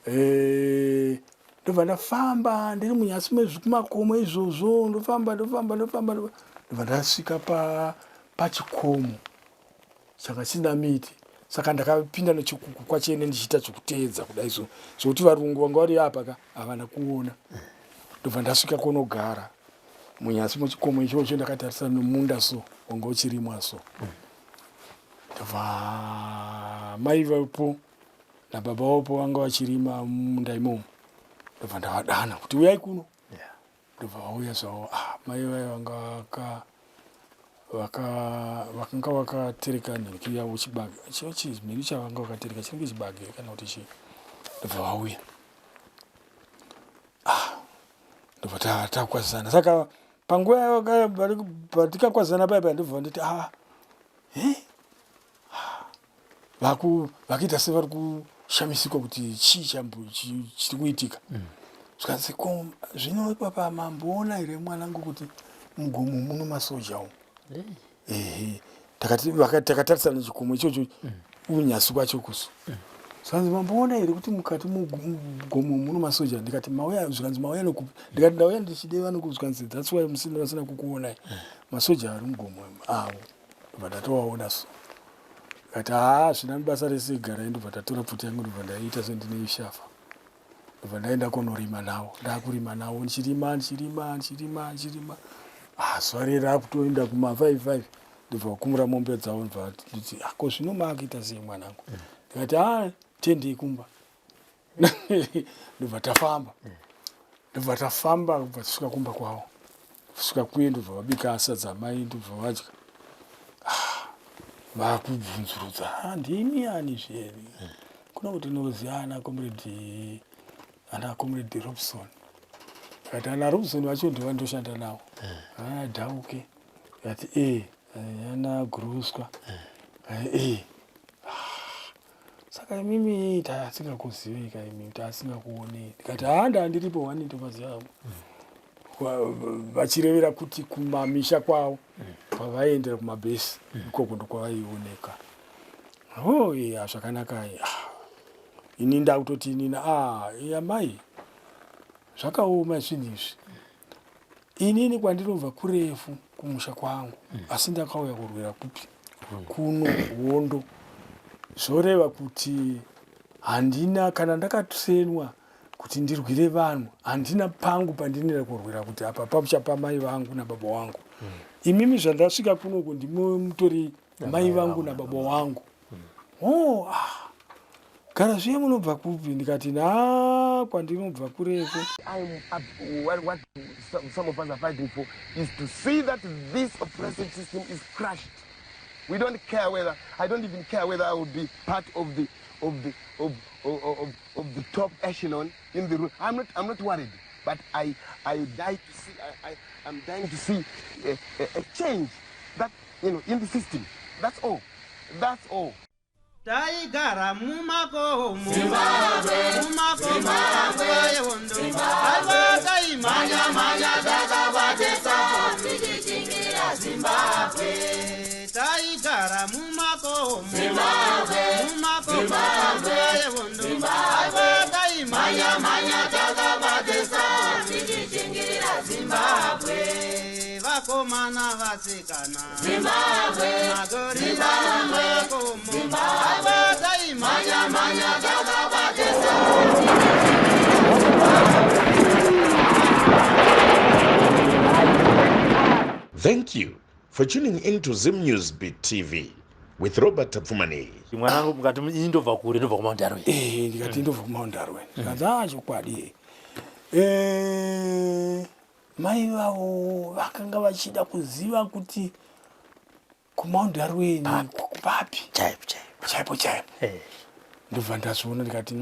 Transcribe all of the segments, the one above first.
Eh, ndobva ndafamba ndiri munyasi mezvikumakomo izvozvo, ndofamba ndofamba ndofamba, ndobva ndasvika pachikomo changa chisina miti. Saka ndakapinda nechikuku kwachene ndichiita zvekuteedza kudai so, zvekuti varungu vanga vari apa ka havana kuona. Ndobva ndasvika konogara munyasi mechikomo ichocho, ndakatarisa nomunda so wanga uchirimwa so. Ndobva mai vapo nababa vapo vanga vachirima mumunda imomo, ndobva ndavadana kuti uyai kuno. Ndobva vauya zvavo. Ah, mai vaye vanga vakanga vakatereka nhingi yavo chibage, chimhiri chavanga vakatereka chinenge chibage kana kuti chii. Ndobva vauya, ah, ndobva takwazana. Saka panguva patikakwazana paya paya, ndobva vanditi, ah, he vakuita sevari kushamisika kuti chii chiri kuitika. Zvikanzi, ko zvino ipapa mamboona here mwanangu kuti mugomo muno masoja umu? Ehe, takatarisana chikomo ichocho, unyasi kwacho kuso. Zvikanzi, mamboona here kuti mukati mugomo muno masoja? Ndikati, mauya? Zvikanzi, mauya nokupi? Ndikati, ndauya ndichideva nokupi. Zvikanzi, that's why musina vasina kukuonai, masoja ari mugomo avo. Ndobva ndatovaona so, ndikati, haa, zvina basa rese, garai. Ndobva ndatora pfuti yangu, ndobva ndaiita sendinoishafa, ndobva ndaenda konorima navo. Ndakurima navo, ndichirima, ndichirima, ndichirima, ndichirima. Ah, zuva rere rakutoenda kuma 5 5, ndobva vakumura mombe dzavo. Ndobva nditi, ah, ko zvino maakuita sei mwanangu? Ndikati, ah, tendei kumba. Ndobva tafamba, ndobva tafamba, kubva tasvika kumba kwavo. Kusvika kuye, ndobva vabika sadza mai, ndobva vadya. Ah, vakubvunzurudza, ah, ndimi ani zveri kuno? Kuti noziva ana comrade, ana comrade Robson. Kati ana Robson vacho ndovandoshanda navo, ana Dhauke. Kati e ana Gruswa e. Saka imimi tasingakuzivei ka, imimi tasingakuonei. Ndikati, haa, ndandiripo wani, ndomaziva. Vachirevera kuti kumamisha kwavo kwavaiendera kumabhesi ikoko ndokwavaioneka. Oh iya, zvakanaka. Ah, ini ndakutoti inini, ah, iya mai, zvakaoma zvinhu izvi. Inini kwandinobva kurefu kumusha kwangu, asi ndakauya kurwira kupi? Kuno hondo. Zvoreva kuti handina kana ndakatrenwa kuti ndirwire vanhu, handina pangu pandinoenda kurwira kuti apa pamusha pamai vangu nababa wangu. Imimi zvandasvika kunoku ndimi mutori mai vangu nababa wangu. Oh, ah. Gara zviye, munobva kupi? Ndikati, na kwandinobva kurefu. What some of us are fighting for is to see that this oppressive system is crushed. We don't care whether, I don't even care whether I will be part of the top echelon in the room. I'm not worried, but I die to see, I'm dying to see a change that in the system. That's all. That's all. Taigara mumakomo, mumakomo nguva yehondo, aiwa, taimhanya-mhanya takabatesa tichichingira Zimbabwe. Taigara mumakomo, mumakomo nguva yehondo, aiwa, taimhanya-mhanya takabatesa tichichingira Zimbabwe. Vakomana, vasikana, Zimbabwe, magorira mumakomo, aiwa, taimhanya-mhanya takabatesa. Thank you for tuning in to Zim News Beat TV with Robert Tapfumani. Mwanangu, mukati ini ndobva kure, ndobva kuMount Darwin. Eh, ndikati ndobva kuMount Darwin. Ndikanzi, ah, chokwadi. Eh, mai vavo vakanga vachida kuziva kuti kuMount Darwin papi. Chaipo chaipo. Chaipo chaipo. Ndobva ndazviona, ndikati,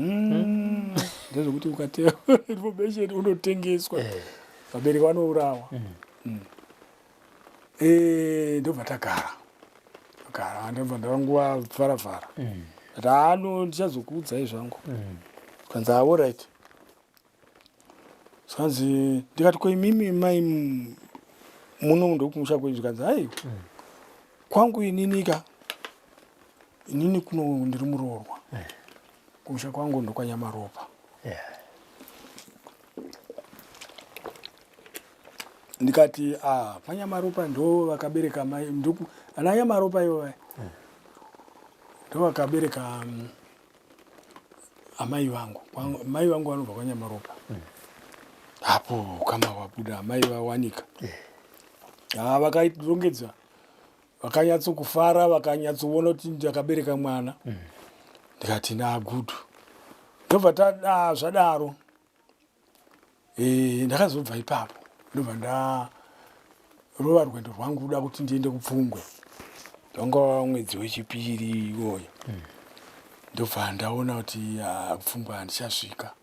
ndezvekuti ukateya information unotengeswa, vabereki vanourawa. Eh, ndobva tagara gara, ndobva ndavanguva farafara. Ndati, ano ndichazokuudzai zvangu. Kanzi, alright. Zvikanzi, ndikati, ko imimi mai, muno ndokumusha kwenyu? Zvikanzi, aiwa, kwangu ininika, inini kuno ndiri muroorwa, kumusha kwangu ndokwanyamaropa. Ndikati ah, kwaNyamaropa ndo vakabereka mai ndoku ana Nyamaropa ivo vaya ndo vakabereka amai vangu. Mai vangu vanobva kwaNyamaropa. Apo ukama hwabuda, amai vawanika. Ah, vakarongedza, vakanyatsokufara, vakanyatsoona kuti ndakabereka mwana. Ndikati na good, ndobva tada zvadaro. Ndakazobva ipapo, ndobva ndarova rwendo rwangu kuda kuti ndiende kuPfungwe. Wanga wava mwedzi wechipiri iwoyo. Ndobva ndaona kuti ah, Pfungwe handichasvika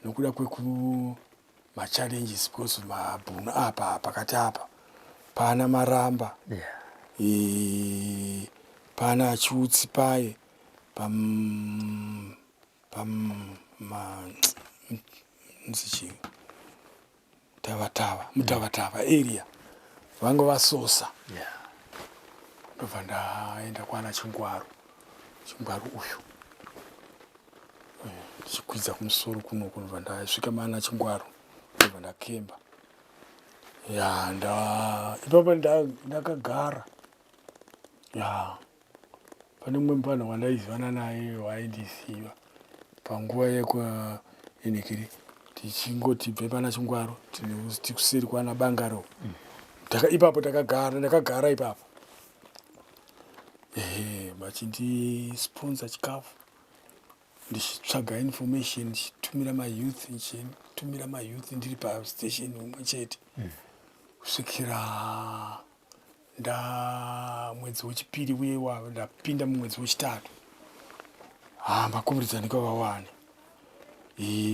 nokuda kweku machallenges, because mabhunu apa pakati apa pana maramba, pana chiutsi paye pam pam ma nzichi Tavatava, muTavatava area vanga vasosa. Ndobva ndaenda kwana Chingwaru, Chingwaru uyu, ndichikwidza kumusoro kunoku, ndobva ndasvika mana Chingwaru, ndobva ndakemba ya nda ipapo ndakagara ya pane mumwe mupana wandaizivana naye waindiziva panguva yekwa inhikiri. Tichingoti bve pana Chingwaro, tikuseri kwana Bangaro. Ipapo takagara, ndakagara ipapo, ehe, vachindisponsa chikafu, ndichitsvaga information, ndichitumira mayouth, ndichitumira mayouth ndiri pastation umwe chete kusvikira nda mwedzi wechipiri uye ndapinda mumwedzi wechitatu. Ha, makomrades andikavawane,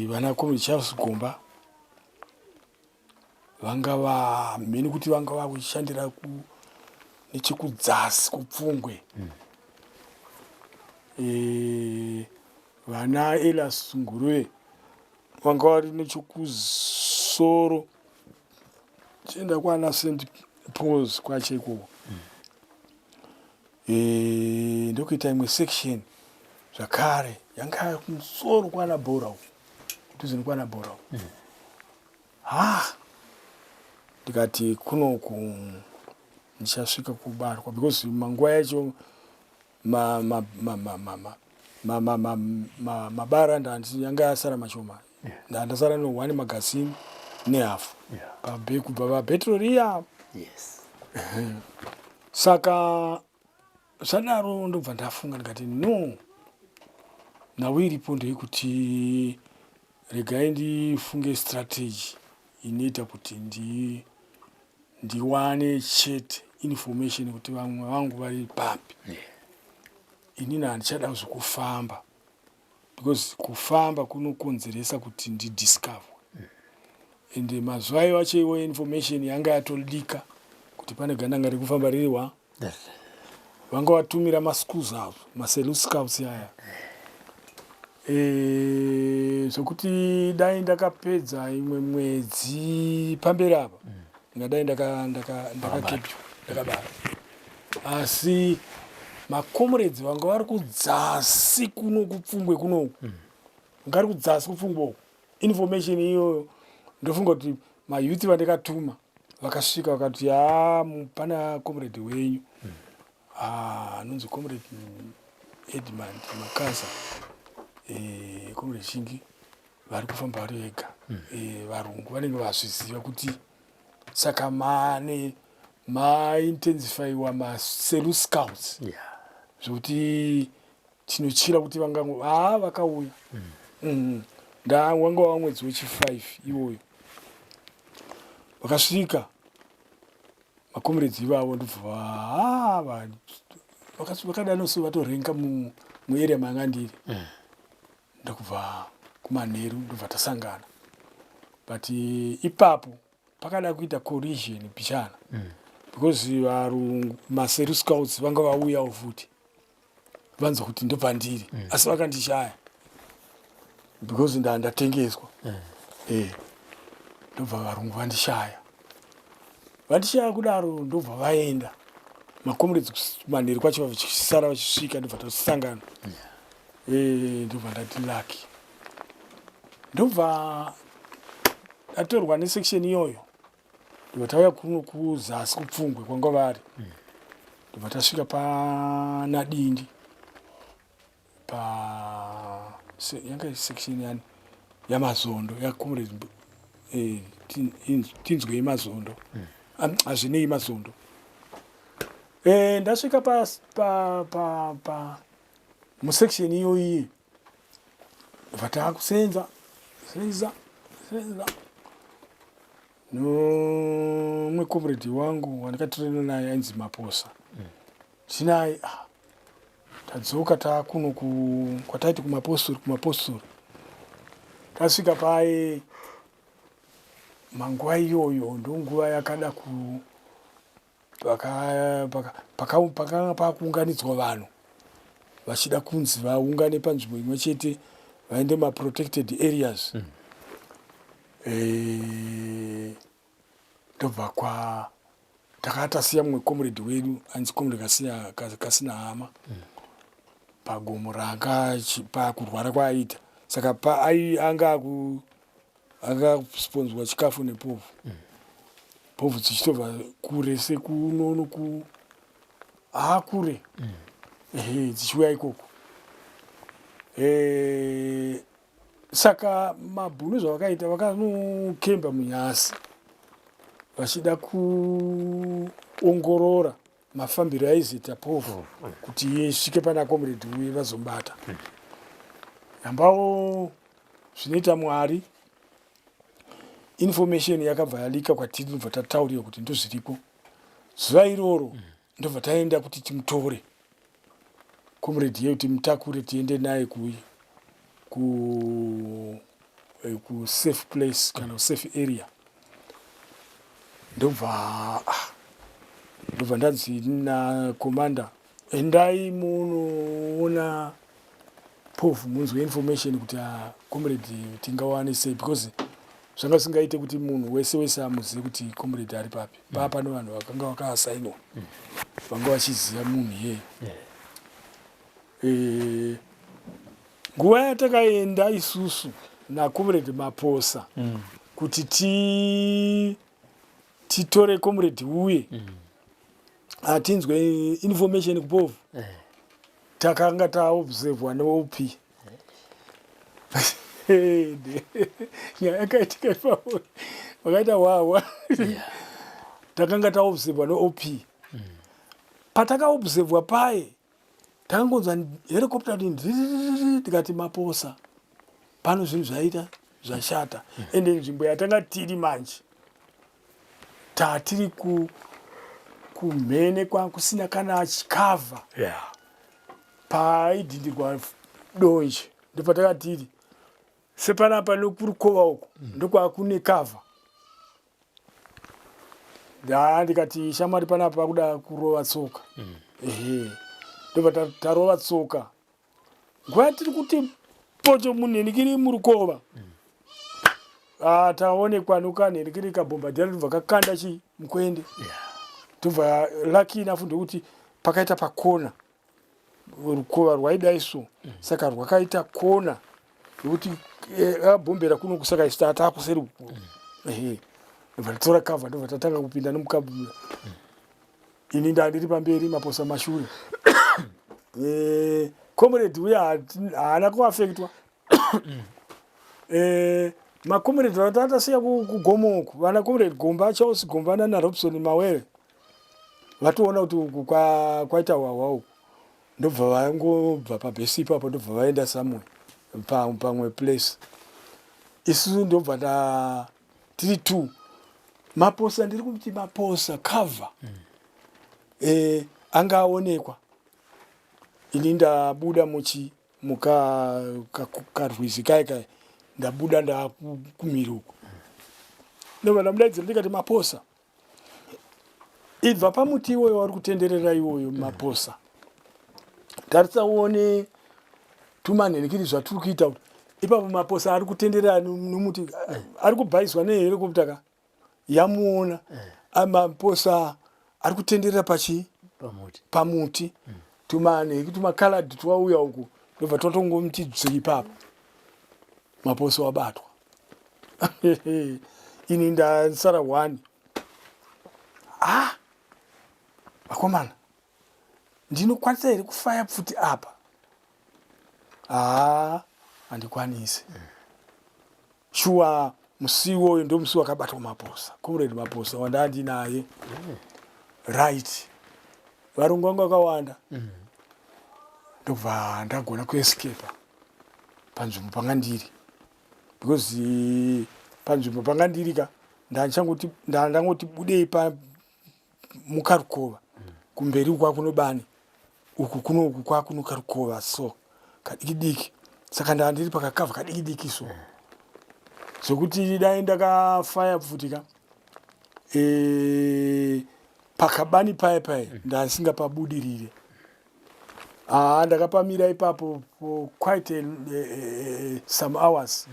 vana Comrade Charles Gomba, vanga vamheni kuti vanga vakushandira nechekudzasi kuPfungwe. Vana Elas Nguruve vanga vari nechekusoro, chienda kwana St Pauls kwacho ikoko. Ndokuita imwe section zvakare yanga kumusoro kwana Bhora uko, kudhuze nekwana Bhora uko. Ha, ndikati kunoku ndichasvika kubatwa, because manguva yacho mabara yanga yasara mashoma. Ndasara no one magazine nehafu kubva pabhetro riya. Saka zvadaro ndobva ndafunga, ndikati no, nhau iripo ndeyekuti regai ndifunge strategy inoita kuti ndiwane chete information kuti vamwe vangu vari papi. Inini handichada zvekufamba, because kufamba kunokonzeresa kuti ndidiscover. And mazuva ayo acho iwo information yanga yatolika kuti pane gandanga riri kufamba ririwa, vanga vatumira maschools avo, maSelous Scouts aya. Zvokuti dai ndakapedza imwe mwedzi pamberi apa, ndingadai ndakakepchwa, ndakabara. Asi macomrades vanga vari kudzasi kuno kuPfungwe kunoku, vanga vari kudzasi kuPfungwe uku, information iyoyo ndofunga kuti mayouth vandakatuma vakasvika vakati, ha, pana comrade wenyu anonzi Comrade Edmund Makaza, Comrade Shingi, vari kufamba vari vega. Varungu vanenge vazviziva kuti saka mane maintensifyiwa maSelous Scouts zvokuti tinotyira kuti vangango haa vakauya. Wanga wava mwedzi wechi5 iwoyo vakasvika macomrades ivavo, ndobva vakadano so vatorenga muarea manga ndiri. Ndokubva kumanheru ndobva tasangana, but ipapo pakada kuita collision pichana, because varungu maSelous Scouts vanga vauyawo futi, vanzwa kuti ndopandiri, asi vakandishaya because ndatengeswa. Ndobva varungu vandishaya, vandishaya kudaro, ndobva vaenda macomrades manheru kwacho, vachisara vachisvika, ndobva tasangana. Ndobva ndati lucky. Ndobva atorwa nesection iyoyo, ndobva tauya kuno kuzasi kuPfungwe kwanga vari. Ndobva tasvika panaDindi pa yanga section yani yaMazondo, yacomrade Tinzwei Mazondo. Hazvinei Mazondo. Ndasvika pa, pa, pa, pa musection iyoyi, ndobva taakusenza senza senza nomwe comrade wangu wandikatirena naye ainzi Maposa. Tinaye, ah, tadzoka taakuno kwataiti kumapostori. Kumapostori tasvika paye, manguva iyoyo ndonguva yakada ku pakanga pakuunganidzwa vanhu vachida kunzi vaungane panzvimbo imwe chete vaende maprotected areas. Ndobva kwa takanga tasiya mumwe comrade wedu anzi Comrade Kasina Hama pagomo raanga pakurwara kwaaita. Saka anga akasponzwa chikafu nepovhu. Povhu dzichitobva kure sekunono ku haakure. Ehe, dzichiuya ikoko. Saka mabhunu zvavakaita, vakanokemba munyasi vachida kuongorora mafambiro aizoita povhu kuti isvike pana comrade uye vazobata. Yambawo zvinoita Mwari, information yakabva yalika kwatiri, ndobva tatauriwa kuti ndozviriko zuva iroro. Ndobva taenda kuti timutore comrade yedu, timutakure tiende naye ku safe place kana safe area. Ndobva ndobva ndanzi nacommander, "Endai munoona povhu, munzwe information kuti comrade tingawane sei," because zvanga zvisingaite kuti munhu wese wese amuzive kuti comrade ari papi. Paa pane vanhu vakanga vakaasainwa vanga vachiziva munhu iyeye. Nguva yatakaenda isusu nacomrade Maposa kuti titore comrade uye atinzwe information kupovhu, takanga taobservwa neOP. Nyaya yakaitika ipapo vakaita hwahwa. Takanga taobservwa neOP. Patakaobservwa paye, takangonzwa helicopter kuti ndririri, tikati, "Maposa, pano zvinhu zvaita zvashata." Ende nzvimbo yatanga tiri manje, tatiri kumhene kusina kana chikavha. Paidhindirwa donje ndopatakatiri sepanapa nokurukova uku, ndokwakune cover. Da ndikati, "Shamwari, panapa pakuda kurova tsoka." Ehe, ndobva tarova tsoka. Nguva yatiri kuti pocho munhenikiri murukova, ah, taonekwa nokanhenikiri kabhombadhira, tobva kakanda chi mukwende. Tobva lucky enough ndokuti pakaita pakona, rukova rwaidai so. Saka rwakaita kona yokuti abhombera kuno, saka isu taakuseri. Ehe, ndobva tatora cover, ndobva tatanga kupinda nemukabu. Ini ndandiri pamberi, Maposa mashure. Comrade uya haana kuafektwa. Macomrade vatatasiya kugomo uku, vana Comrade Gomba, Charles Gomba nana Robson Mawere, vatoona kuti uku kwaita hwahwa uku, ndobva vangobva pabhesi ipapo, ndobva vaenda somewhere pamwe place. Isusu ndobva ta tiri two, Maposa, ndiri kuti Maposa cover. Anga aonekwa. Ini ndabuda muchi muka karwizi kai kai, ndabuda ndakumhiri uku, ndobva ndamudaidzira ndikati, "Maposa, ibva pamuti iwoyo wari kutenderera iwoyo. Maposa, tarisa uone tumanherekiri zvatiri kuita kuti ipapo." Maposa ari kutenderera nomuti, ari kubhaiswa nehelicopter ka yamuona. Maposa ari kutenderera pachi pamuti. Pamuti. Tumanheki tumakaladi twauya uku, ndobva twatongomuti dzvi ipapo. Maposa wabatwa. Ini ndasara one. Ah, vakomana, ndinokwanisa here kufaya pfuti apa? Haa, handikwanisi. Shuwa musi iwoyo ndomusi wakabatwa Maposa, Comrade Maposa wandandinaye. Right, varungu vangu vakawanda. Ndobva ndagona kuescapa panzvimbo panga ndiri, because panzvimbo panga ndiri ka ndangoti ndangoti budei pa mukarukova kumberi uku kwakunobani, uku kuno uku kwakuno karukova so kadiki diki, saka ndandiri pakakavha kadiki diki so zvekuti dai ndakafaya pfutika pakabani paya paya ndasingapabudirire. Haa, ndakapamira ipapo for quite some hours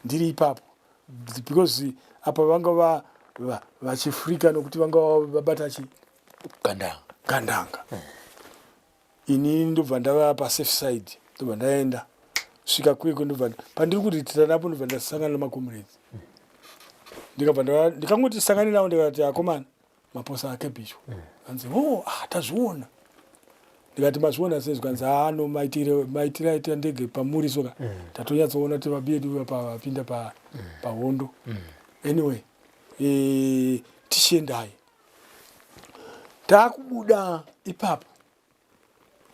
ndiri ipapo, because apa vanga vachifurika nokuti vanga vabata chi gandanga. Gandanga. Ini ndobva ndava pasafe side, ndobva ndaenda svika kweko, ndobva pandiri kuritira napo ndobva ndasangana nemacomrades, ndikabva ndikangoti sangane navo, ndikati, "Akomana, Maposa akebhichwa." Anzi, "Oh, ah, tazviona." Ndikati, "Mazviona sei?" Zvikanzi, "Ano maitire maitire aita ndege pamuri soka tatonyatsoona kuti vabiyedu vapinda pahondo. Anyway, tichiendai." Taakubuda ipapo,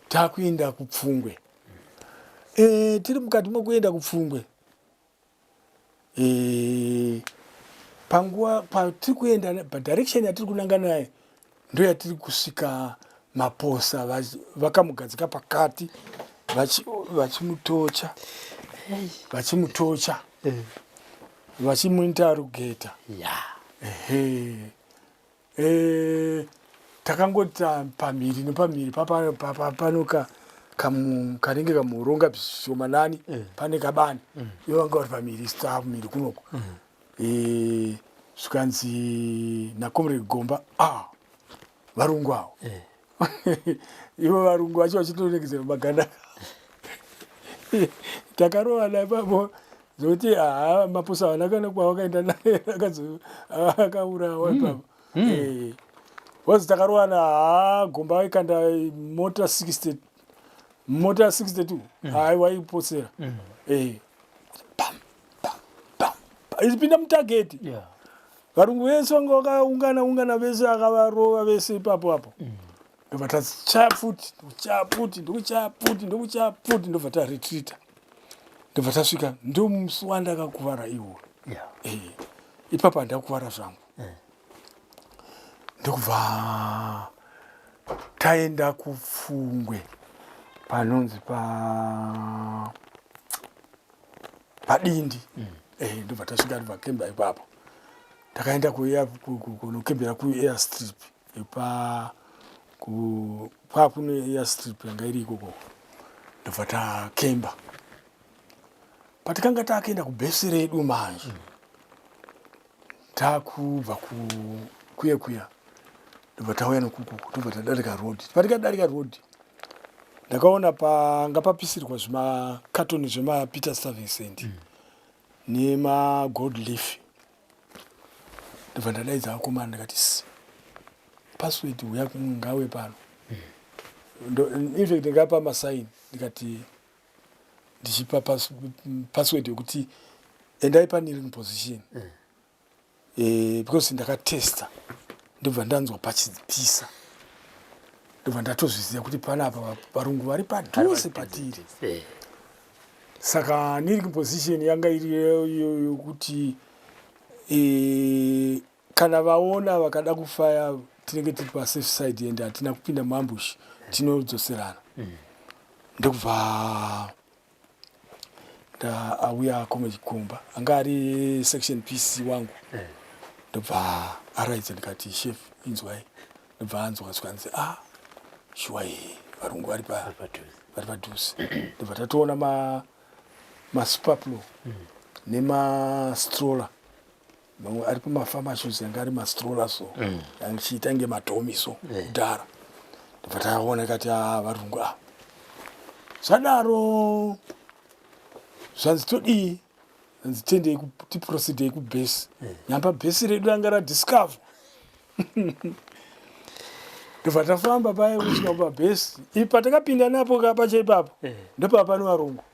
taakuenda kuPfungwe. Tiri mukati mokuenda kuPfungwe, panguva patiri kuenda padirection yatiri kunanga naye ndo yatiri kusvika Maposa vakamugadzika pakati, vachimutocha, vachimutocha, vachimuinterrogata. Ehe. Takangoti pamhiri nepamhiri pano kanenge kamuronga zvishomanani, pane kabani, ivo vanga vari pamhiri, sta mhiri kunoko. Zvikanzi nacomrade Gomba, "Ah, varungu avo." Ivo varungu vacho vachitonekedzera maganda. Takarovana ipapo zvokuti haa, Maposa havana kana kwavakaenda naye, akaurawa ipapo. Because takarovana, haa, Gomba vaikanda mota 60, mota 62, hai, waipotsera. Pam pam pam, ichipinda mutarget. Varungu vese vanga vakaungana ungana vese, akavarova vese ipapo apo. Ndobva tachaya pfuti, ndokuchaya pfuti, ndokuchaya pfuti, ndokuchaya pfuti, ndobva taretreata, ndobva tasvika. Ndomusi wandakakuvara iwo. Ipapo handakuvara zvangu. Ndokubva taenda kuPfungwe panonzi paDindi. Ndobva tasvika, ndobva kemba ipapo. Takaenda kunokembera kuairstrip ipa kwakune airstrip yanga iri ikoko, ndobva takemba. Patikanga takuenda kubhesi redu manje, takubva kuye kuya, ndobva tauya nokukuku, ndobva tadarika road. Patikadarika road, ndakaona panga papisirwa zvimakatoni zvemaPeter Stuyvesant nemagold leaf. Ndobva ndadaidza vakomana, ndikati, "Password uya ngawe pano." Infact ndingapa masaini, ndikati ndichipa password yekuti endai pakneeling position, because ndakatesta, ndobva ndanzwa pachipisa, ndobva ndatozviziva kuti panapa varungu vari padhuze patiri. Saka kneeling position yanga iri yokuti kana vaona vakada kufaya, tinenge tiri pasafe side and hatina kupinda muambush, tinodzoserana. Ndokubva auya Comrade Gomba, anga ari section PC wangu, ndobva araidza. Ndikati, "Chef, inzwai." Ndobva anzwa, zvikanzi, "Ah, shuwa iyi varungu vari padhuze." Ndobva tatoona masuperplow nemastroller mamwe ari pamafarmer shoes, anga ari mastroller so, achiita nge matomi so kudhara. Ndobva taona, kati, "A, varungu." A, zvadaro zvanzi todii? Hanzi tendei tiproceedei kubhesi. Nyamba bhesi redu ranga radiscover. Ndobva tafamba paye kusvika pabhesi. Ipa takapinda napo ka pacho ipapo. Ndopapa pano varungu.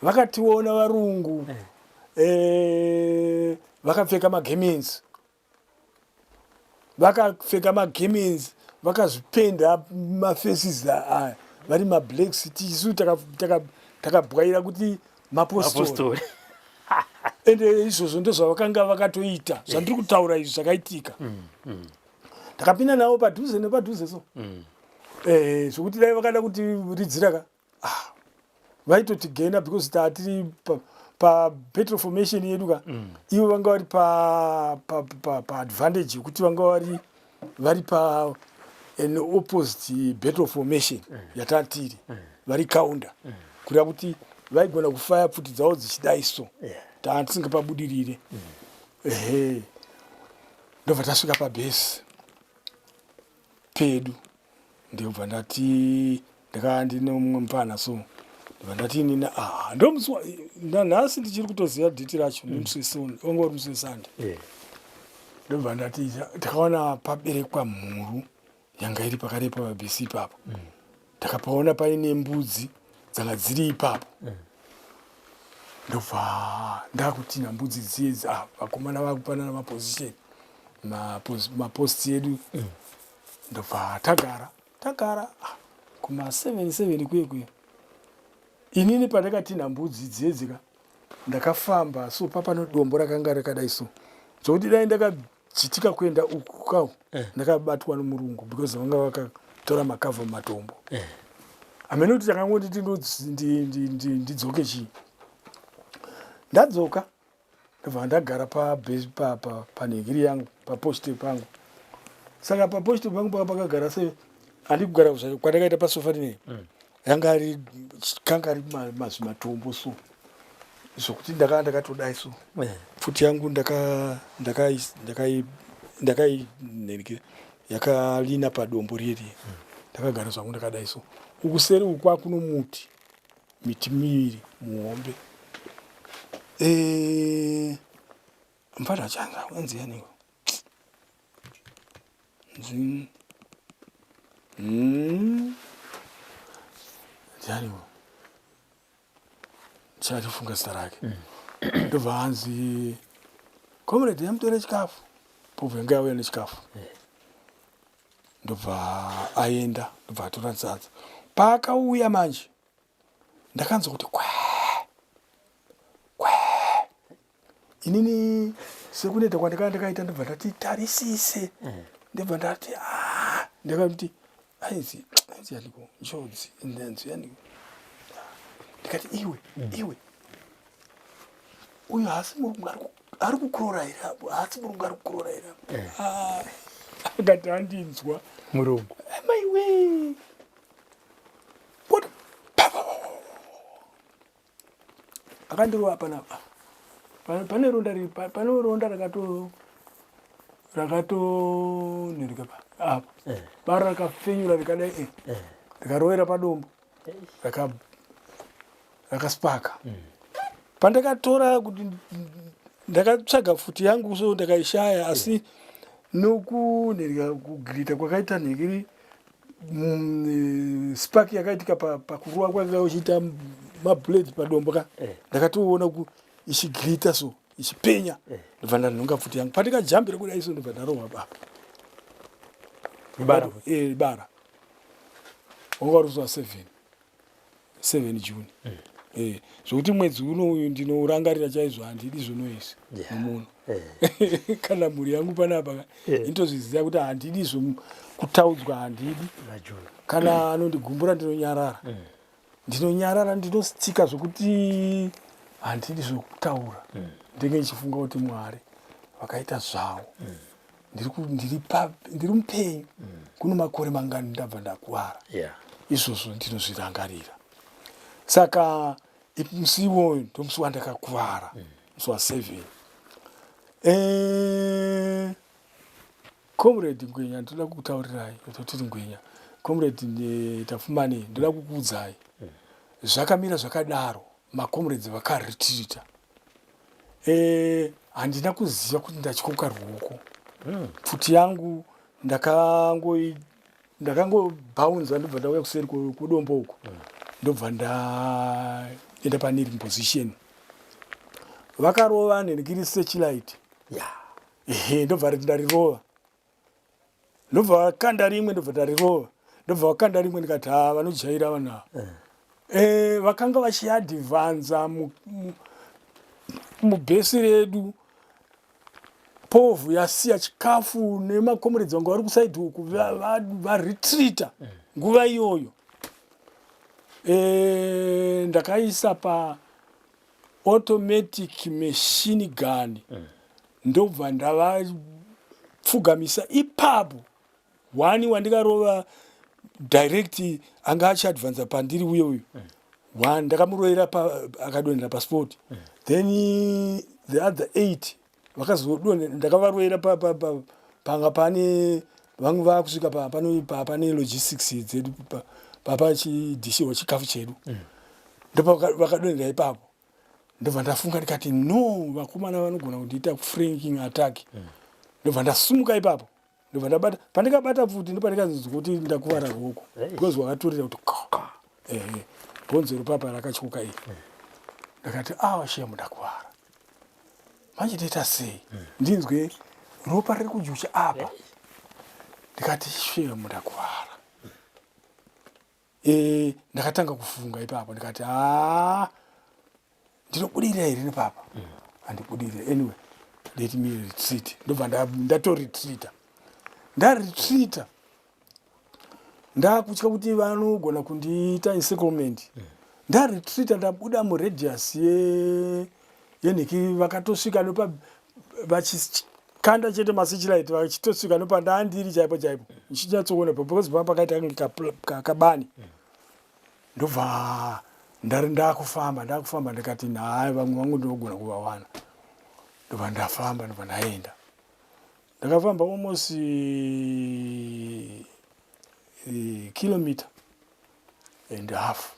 Vakationa varungu. Vakapfeka magemenzi. Vakapfeka magemenzi vakazvipenda mafaces aya vari mablacks tisu takabwaira kuti mapostori. Ende izvozvo ndozvavakanga vakatoita zvandiri kutaura izvi zvakaitika. Takapinda navo padhuze nepadhuze so. Zvokuti dai vakada kutiridzira ka vaitotigena because tatiri pa battle formation yedu ka. Ivo vanga vari pa advantage yekuti vanga vari pa an opposite battle formation yatatiri. Vari counter. Kureva kuti vaigona kufaya pfuti dzavo dzichidai so. Tatisingapabudirire. Ehe. Ndobva tasvika pabhesi pedu. Ndobva ndati ndakanga ndine mumwe mupfana so. Ndobva ndati inini ndomusi nanhasi ndichiri kutoziva date racho nemusi weSunday, wanga uri musi weSunday. Ndobva ndati takaona paberekwa mhuru yanga iri pakarepa pabhesi ipapo. Takapaona paine mbudzi dzanga dziri ipapo. Ndobva ndakutinha mbudzi dziye vakomana vakupanana maposition maposts edu. Ndobva tagara kuma 7 kuye kuye. Inini pandakatinha mbudzi dziye dzika ndakafamba so papano dombo rakanga rakadai so. Zvokuti dai ndakajitika kuenda uku kawo ndakabatwa nomurungu because vanga vakatora makavha mumatombo. Hameno kuti takangonditi ndidzoke chii. Ndadzoka ndobva ndagara panhingiri yangu paposte pangu. Saka paposte pangu pakagara se handi kugara kwandakaita pasofa rinei. Yanga ari kanga ari mazvimatombo so. Zvokuti ndakanga ndakatodai so. Pfuti yangu ndakainhenikira yakalina padombo riri. Ndakagara zvangu ndakadai so. Ukuseri uku kwakuno muti. Miti miviri muhombe. Mfana chanza wenzi yaniko. Nzi. Ndianiko. Ndichatifunga zita rake. Ndobva hanzi comrade yamutore chikafu. Povho yanga yauya nechikafu. Ndobva aenda, ndobva atora sadza. Paakauya manje ndakanzwa kuti kwee kwee. Inini sekuneta kwandakanga ndakaita ndobva ndati tarisise. Ndobva ndati ndakati ainzi yaniko njodzi ndanzi yaniko. Ndikati iwe iwe uyu haasi murungu ari kukurora here apo? Haasi murungu ari kukurora here apo? Akati andinzwa murungu. Maiwe. What? Pa, pa, pa, pa, pa. Akandirova panapa. Pane ronda riri pane ronda rakatonhereka pa apa. Bara rakafenyura rikadai Rikarovera padombo. Rakaspaka. Pandakatora kuti ndakatsvaga pfuti yangu so ndakaishaya asi nokunhereka kugirita kwakaita nhekiri spark yakaitika pakuruwa kwanga uchiita mabullet padombo ka. Ndakatoona ichigirita so ichipenya. Ndobva ndanhonga pfuti yangu. Pandikajambira kudai so ndobva ndarohwa baba. Bara. Bara. Wanga uri musi wa 7. 7 June. Zvokuti mwedzi uno uyu ndinourangarira chaizvo handidi zvonoisi mumunhu. Kana mhuri yangu panapa ka, inotozviziva kuti handidi kutaudzwa handidi. Kana anondigumbura ndinonyarara. Ndinonyarara ndinostika zvokuti handidi zvokutaura. Ndenge ndichifunga kuti Mwari vakaita zvavo. Ndiri mupenyu. Kuno makore mangani ndabva ndakuvara. Izvozvo ndinozvirangarira. Saka musi iwoyo ndomusi wandakakuvara. Musi wa 7. Comrade Ngwenya ndoda kukutaurirai, totiti Ngwenya. Comrade Tapfumani ndoda kukuudzai. Zvakamira zvakadaro, macomrades vakaretirita. Eh, handina kuziva kuti ndatyoka ruoko. Pfuti yangu ndakangobhaunza ndobva ndauya kuseri kudombo uko. Ndobva ndaenda pakneeling position. Vakarova nhenikiri searchlight. Ehe, ndobva ndarirova. Ndobva vakanda rimwe, ndobva ndarirova. Ndobva vakanda rimwe, ndikati ha, vanojaira vanhu ava. Vakanga vachiadvanza mubhesi redu. Povhu yasiya chikafu nemakomuredzi vanga vari kusaidhi uku varetreata nguva iyoyo. Ndakaisa pa automatic machine gun, ndobva ndavapfugamisa ipapo. One wandikarova direct anga achiadvanza pandiri uye uyu one ndakamurovera akadonhera paspot. Then the other eight vakazodonhera, ndakavarovera panga pane vamwe vakusvika pane logistics dzedu papachidhishirwa chikafu chedu, ndopavakadonhera ipapo. Ndobva ndafunga ndikati, no, vakomana vanogona kundiita flanking attack. Ndobva ndasumuka ipapo, ndobva ndabata. Pandikabata pfuti, ndopandikazonzwa kuti ndakuvara ruoko, because wakatorera kuti ka, ehe, bhonzo papa rakatyoka iri. Ndakati, awa, shame, ndakuvara manje, toita sei? Ndinzwe ropa riri kujucha apa. Ndikati, shame, ndakuvara. Ndakatanga kufunga ipapo, ndikati, haa, ndinobudirira here nepapa? Handibudirire. Anyway, let me retreat. Ndobva ndatoretreata. Ndaretreata, ndakutya kuti vanogona kundiita encirclement. Ndaretreata, ndabuda muradius yenhiki, vakatosvika nopa vachikanda chete masearchlight, vachitosvika nopandandiri chaipo chaipo, ndichinyatsoona because papa pakaita kunge kabani. Ndobva ndari ndakufamba, ndakufamba, ndikati, nhai, vamwe vangu ndinogona kuvawana. Ndobva ndafamba, ndobva ndaenda. Ndakafamba almost kilometer and half.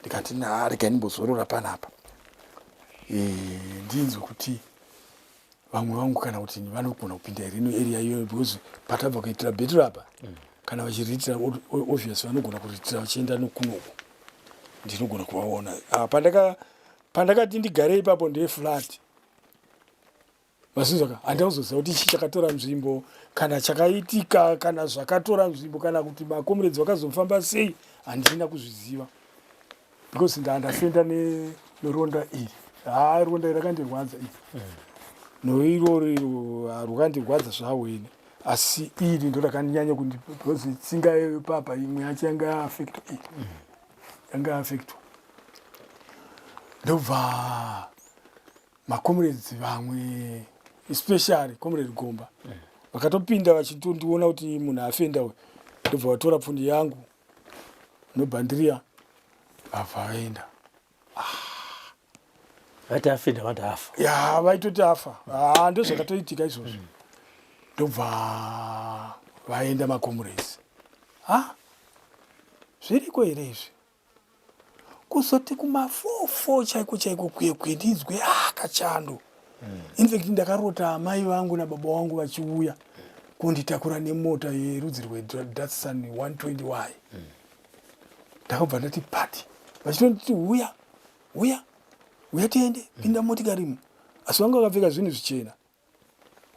Ndikati, na, regai ndimbozorora panapa, ndinzwe kuti vamwe vangu kana kuti vanogona kupinda here ino area iyoyo, because patabva kuitira battle apa, kana vachiritira, obvious vanogona kuritira vachienda nokunoku, ndinogona kuvaona. Ah, pandakati ndigare ipapo ndeflat mazinzwaka, handauzoziva kuti chii chakatora nzvimbo, kana chakaitika, kana zvakatora nzvimbo, kana kuti makomuredzi vakazofamba sei, handina kuzviziva because ndafenda neronda iri. Ha, ronda iri rakandirwadza iri, noiroro iro rwakandirwadza zvahwene, asi iri ndo rakanyanya kundi because tsinga papa imwe yacho yanga yaaffectwa, iyi yanga yaaffectwa. Ndobva macomrades vamwe, especially Comrade Gomba, vakatopinda vachitondiona kuti munhu afenda uyu. Ndobva vatora pfundi yangu nobhandiriya, vabva vaenda. Vati afenda, vati afa. Ya, vaitoti afa. Ah, ndozvakatoitika izvozvo. Ndobva vaenda macomrades. Ha, zviriko here izvi? Kuzoti kuma4:04 chaiko chaiko kwekwe, ndinzwe ah, kachando. Infact, ndakarota amai vangu nababa vangu vachiuya kunditakura nemota yerudzi rweDatsun 120Y. Ndakabva ndati pati, vachitonditi, "Uya, uya, uya, tiende, pinda motikarimo." Asi vanga vakapfeka zvinhu zvichena.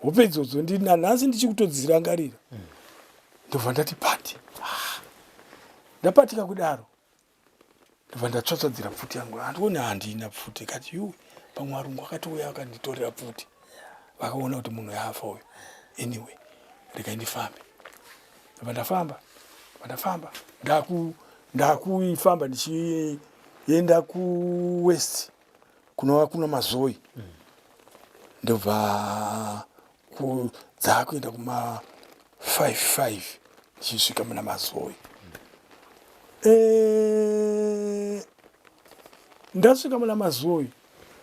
Hope idzodzo nanhasi ndichikutodzirangarira. Ndobva ndati pati. Ah, ndapatika kudaro, ndobva ndatsvatsvadzira pfuti yangu. Handioni, handina pfuti. Kati, yuwe, pamwe varungu akatouya vakanditorera pfuti, vakaona kuti munhu yafa uyu. Anyway, regai ndifambe. Ndobva ndafamba, ndobva ndafamba, ndakuifamba ndichienda kuwest kunova kuna Mazoi. Ndobva dzaakuenda kuma 55, ndichisvika muna Mazoi. Ndasvika muna Mazoi,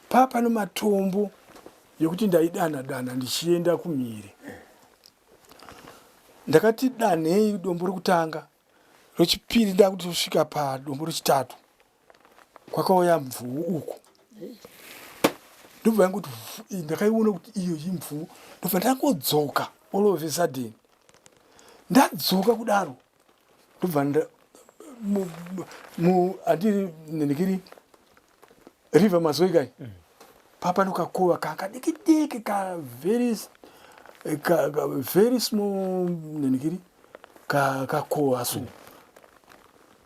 paa pane matombo yekuti ndaidana dana ndichienda kumhiri. Ndakati danhei dombo rekutanga, rechipiri, ndakuti kusvika padombo rechitatu, kwakauya mvuu uku. Ndobva yangoti ndakaiona kuti iyo imvuu. Ndobva ndangodzoka all of a sudden. Ndadzoka kudaro ndobva handiri nenikiri river Mazoe kai mm. Papa nokakova kanga diki diki ka very ka, ka very small nenikiri ka kakova so mm.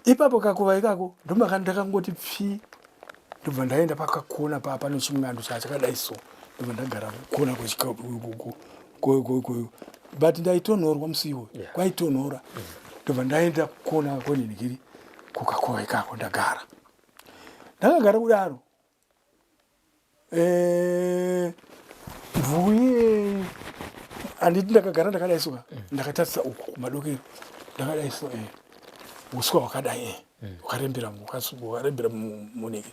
Ipapo kakova ikako ndomaka ndakangoti pfi, ndobva ndaenda pakakona paa pane chimwando chaa chakadai so, ndobva ndagara kukona but ndaitonhorwa musi iwoyo yeah. Kwaitonhora mm. Ndobva ndaenda kukona kwenhinikiri kukakova ikako ndagara, ndakagara kudaro. Eh, mvuu iye handiti ndakagara ndakadai soka mm. Ndakatarisa uku kumadokero ndakadai so eh. Uswa hwakadai eh. Hwakarembera hwakarembera muneke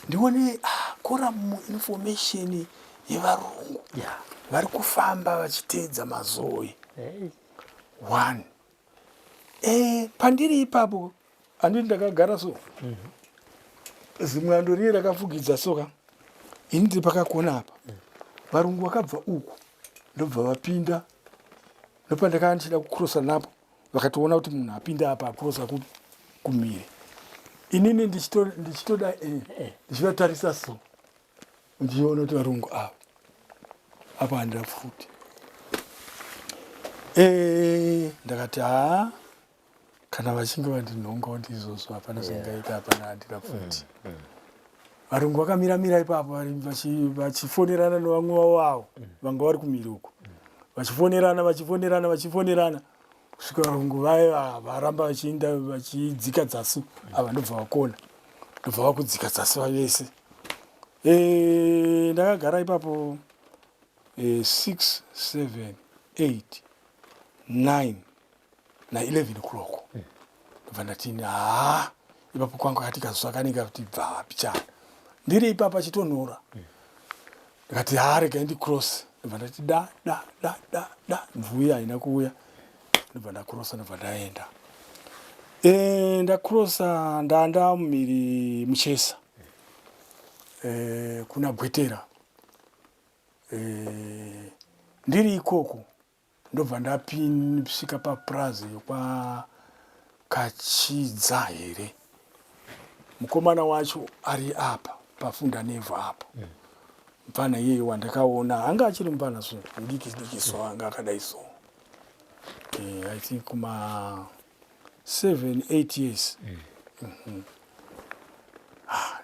ndione ah, koramu information yevarungu yeah. Vari kufamba vachiteedza Mazoe hey. One eh, pandiri ipapo handiti ndakagara so mm -hmm. Zimwando riye rakafugidza soka, ini ndiri pakakona apa mm. Varungu vakabva uku ndobva vapinda ndopandakaa ndichida kukrosa napo, vakatoona kuti munhu apinda apa akrosa kumhiri, inini ndichitoda eh, eh, ndichivatarisa so ndichiona kuti varungu ava apa handira futi eh, ndakati haa, kana vachinge vandinhongawo ndizvozvo, hapana zvingaita, hapana, handina futi mm, mm. Varungu vakamira mira ipapo vachifonerana nevamwe vavo avo mm. Vanga vari kumiri uku, vachifonerana vachifonerana vachifonerana kusvika varungu vaye varamba vachiinda vachidzika dzasi, ava ndobva vakona, ndobva vakudzika dzasi vavese. Eh, ndakagara ipapo 6 7 8 9 na11 o'clock, ndobva ndati haa, ipapo kwangu akati kazuva kanenge kuti bva pichana ndiri ipapa chitonhora. Ndikati haa, regai ndicross. Ndobva ndati da da da da da, mvuu haina kuuya. Ndobva ndacrossa, ndobva ndaenda e, ndacrossa ndanda mumiri muchesa e, kuna Gwetera e, ndiri ikoko ndobva ndasvika papurazi yekwa Kachidza here, mukomana wacho ari apa pafunda nevhu apo mupfana iyeye wandakaona anga achiri mupfana so mudiki diki so anga akadai so eh, I think kuma 7 8 years mm. Ah,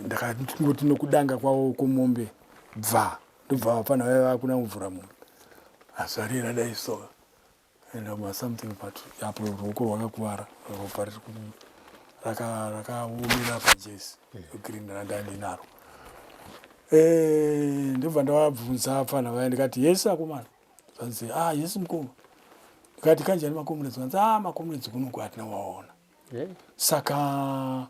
ndakangoti nokudanga kwavo kumombe bva, ndobva vapfana vaiva vakuna kuvhura mombe asi ari radai so enda ma something, but apo ruoko rwakakuvara, ropa riri rakaomera pajesi green randandinaro. Eh, ndobva ndavabvunza pfana vaya, ndikati yes akomana, zvanzi ah yes mukoma, ndikati kanjani macomrades, vanzi ah macomrades kunoku hatina waona. Saka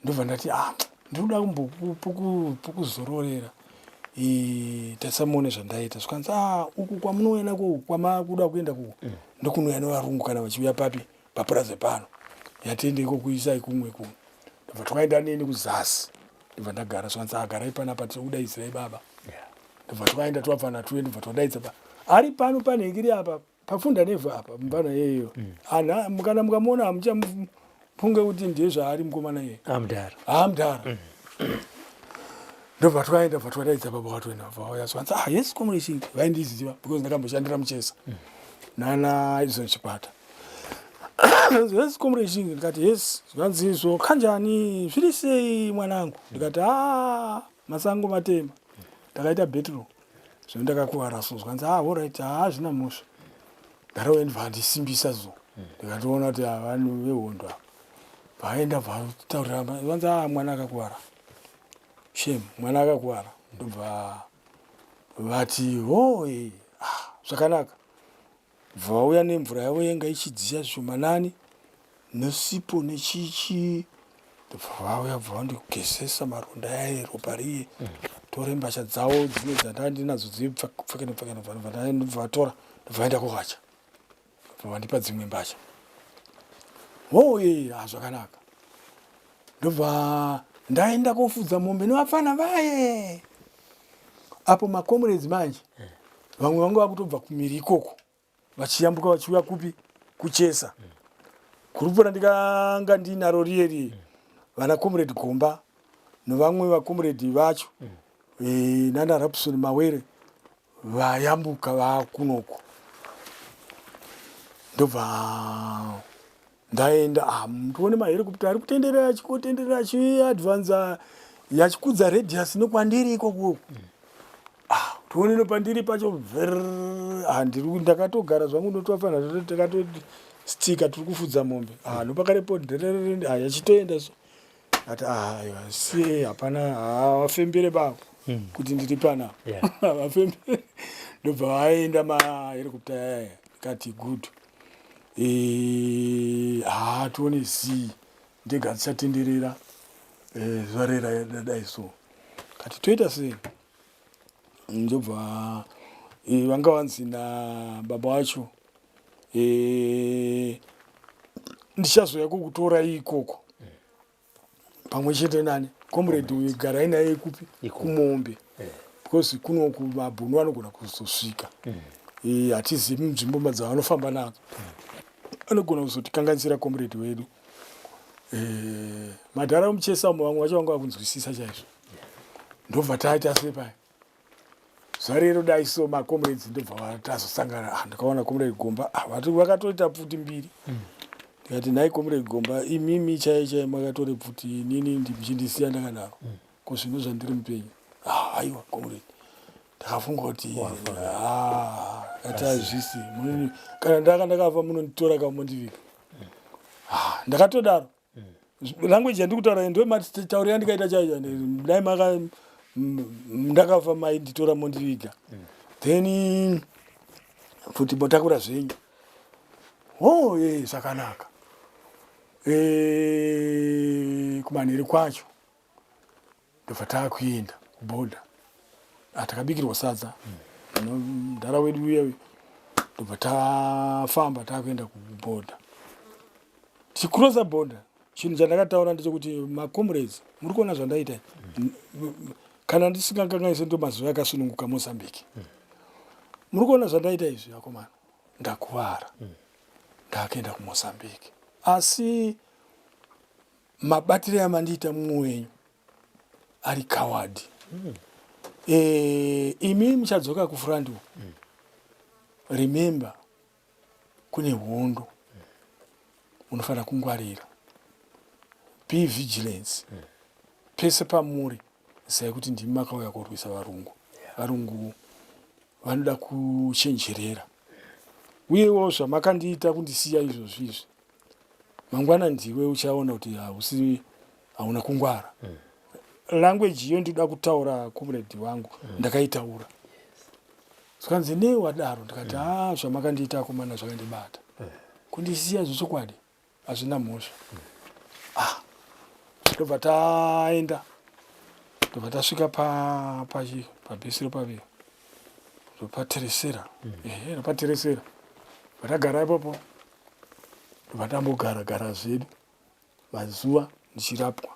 ndobva ndati ah, ndinoda kumbokuzororera tasamuone zvandaita, zvikanzi ah, uku kwamunouya nako kwamakuda kuenda kuku mm. ndokunouya nevarungu kana vachiuya papi papurazi pano, yatiende iko kuisai kumwe kumwe. Ndobva twaenda neni kuzasi, ndobva ndagara, zvikanzi agarai panapa tiri kudaidzirai baba. Ndobva twaenda twapfana tuye, ndobva twadaidza ba ari pano panhekiri apa pafunda nevhu apa mupfana iyeyo mm. Ana kana mukamuona hamuchafunge kuti ndiye zvaari mukomana iye. Amudhara. Amudhara mm. Ndobva twaenda, bva twadaidza baba watoenda, bva vauya, zvanzi ah yes comrade, vaindiziva because ndakamboshandira muchesa mm. nana Edison Chikwata. Yes comrade, ndikati yes, zvanzi izvo kanjani, zviri sei mwanangu, ndikati ah masango matema ndakaita betro zvino ndakakuvara so, zvanzi ah alright, ah hazvina mhosva, ndarove, ndibva ndisimbisa so, ndikatoona kuti vanhu vehondo ava vaenda vataurira, vanzi ah mwana akakuvara, shame, mwana akakuvara. Ndobva vati hoi ah, zvakanaka, bva vauya nemvura yavo yenga ichidziya zvishomanani nesipo nechichi, ndobva vauya bva vandigezesa maronda aya, ropa riye mm. Tore mbatya dzavo dzimwe dzandanga ndinadzo dzipfekene pfekene, ndobva vatora, ndobva vaenda kuwacha, ndobva vandipa dzimwe mbatya. Hoye ah, zvakanaka, ndobva ndaenda kofudza mombe nevapfana vaye. Apo macomrades manje vamwe vanga vakutobva kumiri ikoko vachiyambuka vachiuya kupi? Kuchesa. Gurupu randikanga ndinaro riye riye, vana Comrade Gomba nevamwe vacomrade vacho nana Rapson Mawere vayambuka vakunoko. Ndobva ndaenda, ndione mahelicopter ari kutenderera, achikotenderera, achiadvanza, yachikudza radius nekwandiri ikoko. Tione nepandiri pacho vhrrr. Ndiri ndakatogara zvangu, ndotofana takatostika tiri kufudza mombe. Nopakarepo ndererere, yachitoenda so. Ati aiwa, sie hapana, vafembere bavo kuti ndiri panapa. Vafembere, ndobva vaenda mahelicopter ayaya. Ndikati good. Tione zii, ndega dzichatenderera zuva rera dai so. Kati toita sei? Ndobva vanga vanzi nababa vacho, ndichazouya kukutorai ikoko pamwe chete nani comrade uyu, garai naye kupi? Kumombe, because kunoku mabhunu anogona kuzosvika. Hatizivi nzvimbo dzavanofamba nadzo, anogona kuzotikanganisira comrade wedu. Madhara omuchesa umo vamwe vacho vanga vakunzwisisa chaizvo. Ndobva taita sepaya zuva rero dai so, macomrades ndobva tazosangana. Ndikaona Comrade Gomba, vakatoita pfuti mbiri. Ndikati, "Nhai Comrade Gomba, imimi chai chai makatore pfuti, inini ndimuchindisiya ndakadaro, ko zvino zvandiri mupenyu?" "Aiwa comrade, ndakafunga kuti kati hazvisi kana ndaka ndakafa munonditora kamondiviga." Ndakatodaro. Language yandiri kutaura ndo matauriro yandikaita chaicho. Dai maka ndakafa mainditora mondiviga, then futi motakura zvenyu. Oh, ye zvakanaka. Kumanheru kwacho ndobva taakuenda kubhodha. Takabikirwa sadza mudhara wedu uya. Ndobva tafamba taakuenda kubhodha. Tichicrossa bhodha, chinhu chandakataura ndechekuti, "Macomrades, muri kuona zvandaita? Kana ndisingakanganisi, ndo mazuva akasununguka Mozambique. Muri kuona zvandaita izvi, vakomana? Ndakuvara, ndakaenda kuMozambique, asi mabatiro amandiita mumwe wenyu ari coward. Imi muchadzoka kufront uku. Remember, kune hondo, munofanira kungwarira, be vigilance pese pamuri. Zivai kuti ndimi makauya kurwisa varungu. Varungu vanoda kuchenjerera. Uyewo zvamakandiita kundisiya izvozvi izvi, mangwana ndiwe uchaona kuti hausi, hauna kungwara." Language iyo ndinoda kutaura, comrade wangu, ndakaitaura. Zvikanzi, "Nei wadaro?" Ndikati, "Ha, zvamakandiita akomana zvakandibata. Kundisiya zvechokwadi hazvina mhosva." Ndobva taenda, ndobva tasvika pabhesiro paviri ropateresera, ehe, ropateresera. Vatagara ipopo, ndobva tambogara gara zvedu mazuva ndichirapwa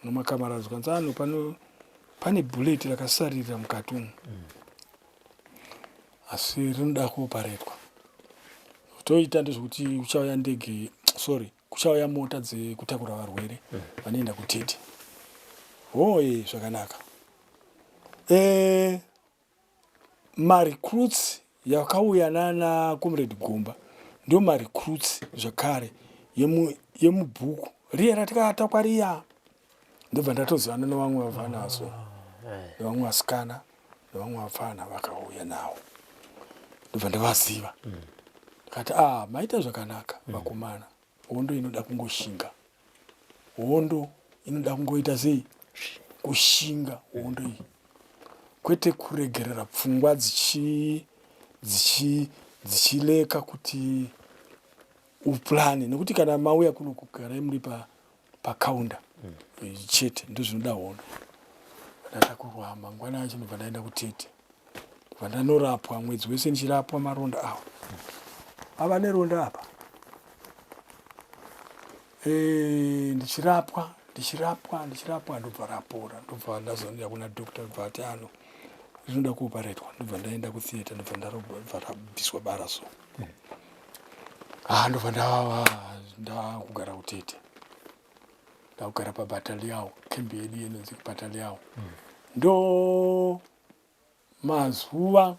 nomakamara. Zvikanzi, "Ano pano pane bullet rakasaririra mukati umu, asi rinoda kuoparetwa. Toita ndezvekuti kuchauya ndege, sorry, kuchauya mota dzekutakura varwere vanoenda kuTete." Hoye, zvakanaka. Marecruits yakauya nana Comrade Gomba ndo marecruits zvakare yemubhuku riya ratikatakwa riya. Ndobva ndatozivana nevamwe vafanaso, nevamwe vasikana, nevamwe vafana vakauya nawo. Ndobva ndavaziva. Ndikati, "Ah, maita zvakanaka vakomana. Hondo inoda kungoshinga, hondo inoda kungoita sei? Kushinga hondo iyi, kwete kuregerera pfungwa dzichileka kuti uplane, nekuti kana mauya kuno kugarai muri pakaunda chete, ndozvinoda hondo." Ndatakurwa mangwana acho, ndobva ndaenda kuTete, ndobva ndanorapwa mwedzi wese ndichirapwa maronda awa. Ava neronda apa, ndichirapwa, ndichirapwa, ndichirapwa, ndobva rapora. Ndobva ndazoenda kuna doctor, ndobva ati, "Ano Rinoda kuoparetwa. Ndobva ndaenda kutheatre, ndobva ndarobva rabviswa bara so. Ah, ndobva ndava ndakugara kuTete. Ndakugara paBataliao, kembi yedu inonzi Bataliao. Ndo mazuva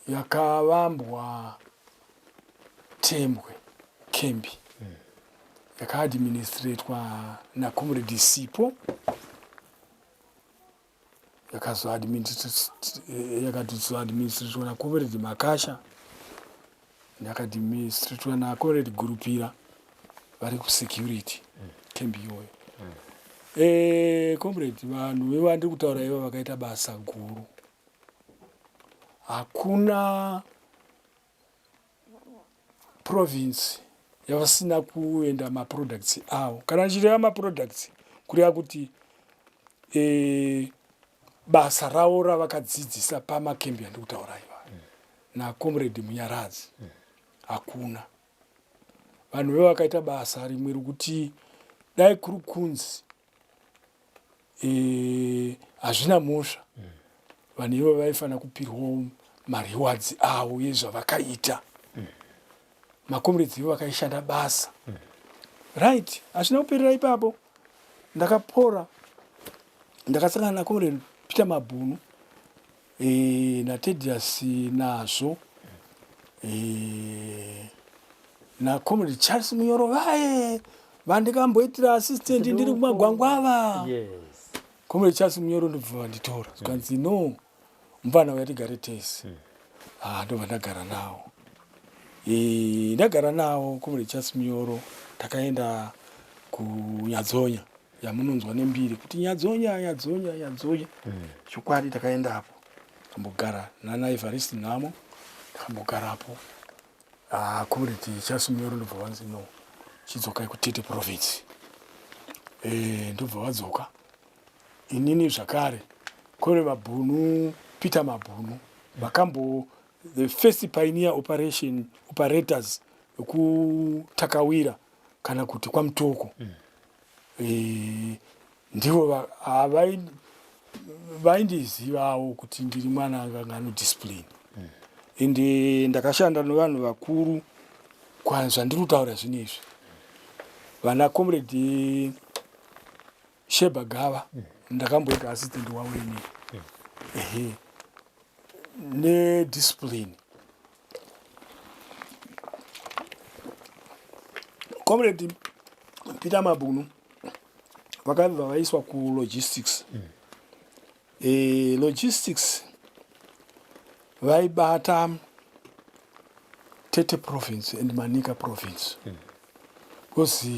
yakavambwa Tembwe kembi yakaadministratwa naComrade Sipo, yakazoadministratwa naComrade Makasha, yakadministratwa naComrade Gurupira vari kusecurity kembi iyoyo. Comrade, vanhu vevandiri kutaura ivo vakaita basa guru. Hakuna province yavasina kuenda maproducts avo. Kana ndichireva maproducts, kureva kuti basa ravo ravakadzidzisa pamakembi andiri kutaura iva naComrade Munyaradzi. Hakuna vanhu vevakaita basa rimwe rekuti dai kuri kunzi hazvina mhosva, vanhu ivo vaifanira kupirwawo marewards avo yezvavakaita. Macomrades ivo vakaishanda basa. Right, hazvina kuperera ipapo. Ndakapora, ndakasangana nacomrade Peter Mabhunu naTedius nazvo nacomrade Charles Munyoro, vaye vandikamboitira assistant ndiri kumagwangwava. Comrade Charles Munyoro ndobva vanditora, zvikanzi, "No, mufana uya, tigare tese." Ah, ndobva ndagara nawo. Ndagara nawo Comrade Charles Munyoro, takaenda kuNyadzonya yamunonzwa nembiri kuti Nyadzonya, Nyadzonya, Nyadzonya. Chokwadi takaendapo, tambogara nana Evarist Nhamo, takambogarapo. Ah, Comrade Charles Munyoro ndobva vanzi, "No, chidzokai kuTete Province." Ndobva vadzoka inini zvakare. Kore Mabhunu, Peter Mabhunu, vakambo the first pioneer operation operators vekuTakawira kana kuti kwaMutoko. Ndivo vaindizivawo kuti ndiri mwana anga ano discipline, ende ndakashanda nevanhu vakuru. Zvandiri kutaura zvino izvi, vana Comrade Sheba Gava, ndakamboita assistant wavo inini. Ehe, nediscipline. Comrade Peter Mabhunu vakabva vaiswa kulogistics. Logistics vaibata Tete Province and Manica Province, because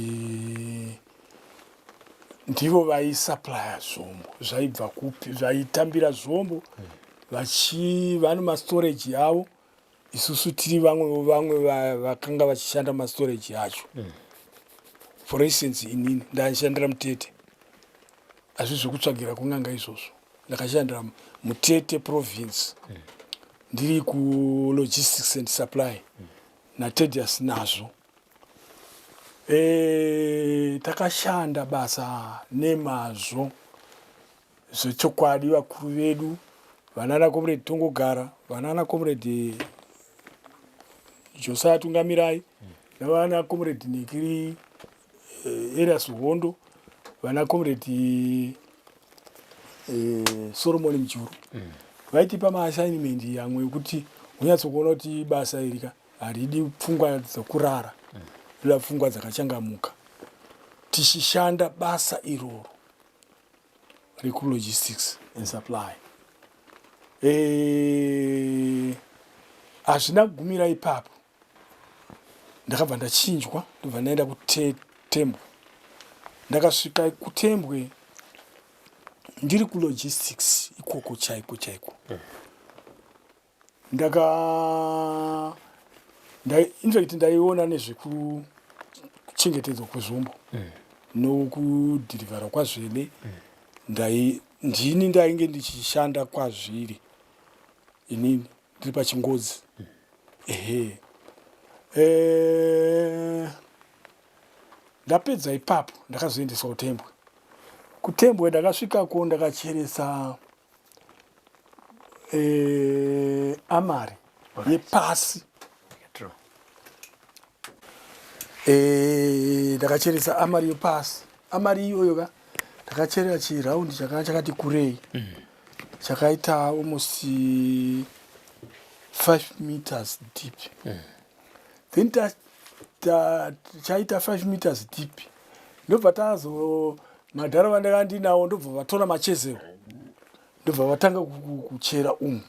ndivo vaisupplya zvombo zvaibva kupi, vaitambira zvombo vachi vane mastorage yavo. Isusu tiri vamwe vamwe vakanga vachishanda mastorage acho. For instance, inini ndaishandira muTete, hazvi zvekutsvagira kun'anga izvozvo. Ndakashandira muTete Province ndiri kulogistics and supply naTedius nazvo. Takashanda basa nemazvo zvechokwadi. Vakuru vedu vanana Comrade Tongogara, vanana Comrade Josiah Tungamirai, navana Comrade Nekiri, Elias Hondo, vana Comrade Solomon Mujuru, vaitipa maassignment amwe ekuti unyatsokuona kuti basa iri ka haridi pfungwa dzokurara, rinoda pfungwa dzakachangamuka. Tichishanda basa iroro rekulogistics and supply. Hazvina kugumira ipapo. Ndakabva ndachinjwa, ndobva ndaenda kuTembwe. Ndakasvika kuTembwe ndiri kulogistics ikoko chaiko chaiko. Ndaka in fact ndaiona nezvekuchengetedzwa kwezvombo nokudhirivhara kwazvene. Ndai ndini ndainge ndichishanda kwazviri inini ndiri pachingodzi. Ehe, ndapedza ipapo ndakazoendeswa kuTembwe. KuTembwe ndakasvikako, ndakacheresa. eh, amari yepasi. Eh, ndakacheresa amari yepasi. Amari iyoyo ka ndakacherera chiraundi chakanga chakati kurei, chakaita almost 5 meters deep. Then chaita 5 meters deep, ndobva tazo madhara vandanga ndinawo ndobva vatora machezero, ndobva vatanga kuchera umu,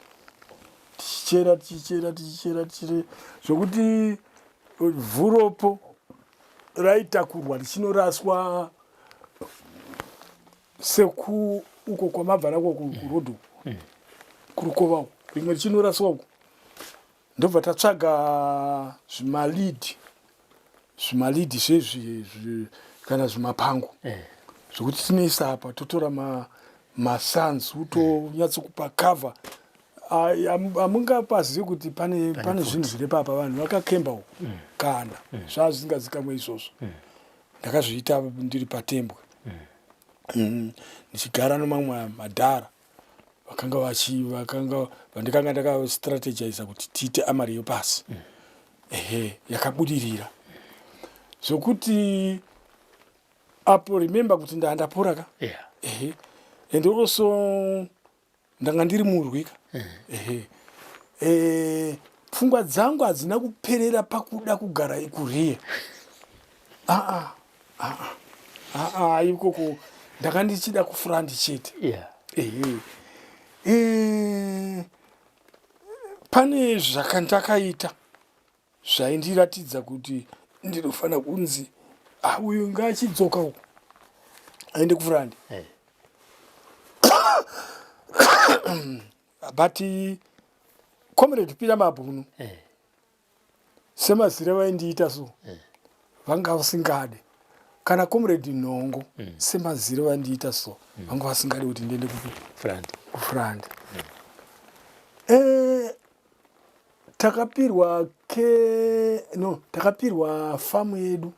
tichichera, tichichera, tichichera, tichichera, zvokuti vhuropo raitakurwa richinoraswa seku uko kwamabva nako kurodhi uko, kurukova uko, rimwe richinoraswa uko. Ndobva tatsvaga zvimalidhi, zvimalidhi zvezvi kana zvimapango zvokuti tinoisa apa, totora masanzu tonyatsokupa cover. Hamungapazivi kuti pane zvinhu zviri papa, vanhu vakakemba uko kana zvaa zvisingazikamwe izvozvo. Ndakazviita ndiri paTembwe, ndichigara nomamwe madhara vakanga vachi vakanga vandikanga ndakastrategiza kuti tiite armoury yepasi. Ehe, yakabudirira zvokuti apo remember kuti ndandapora ka. Ehe, and also ndanga ndiri murwi ka. Ehe, pfungwa dzangu hadzina kuperera pakuda kugara ikuriye. Aa, aa, aa, ikoko ndanga ndichida kufront chete. Ehe. Pane zvakandakaita zvaindiratidza kuti ndinofanira kunzi, ah, uyu ngaachidzoka uku aende kufront. But Comrade Peter Mabhunu, semazire vaindiita so, vanga vasingade, kana Comrade Nhongo, semazire vaindiita so, vanga vasingade kuti ndiende kupi? Front. Kufront. Takapirwa ke no takapirwa famu yedu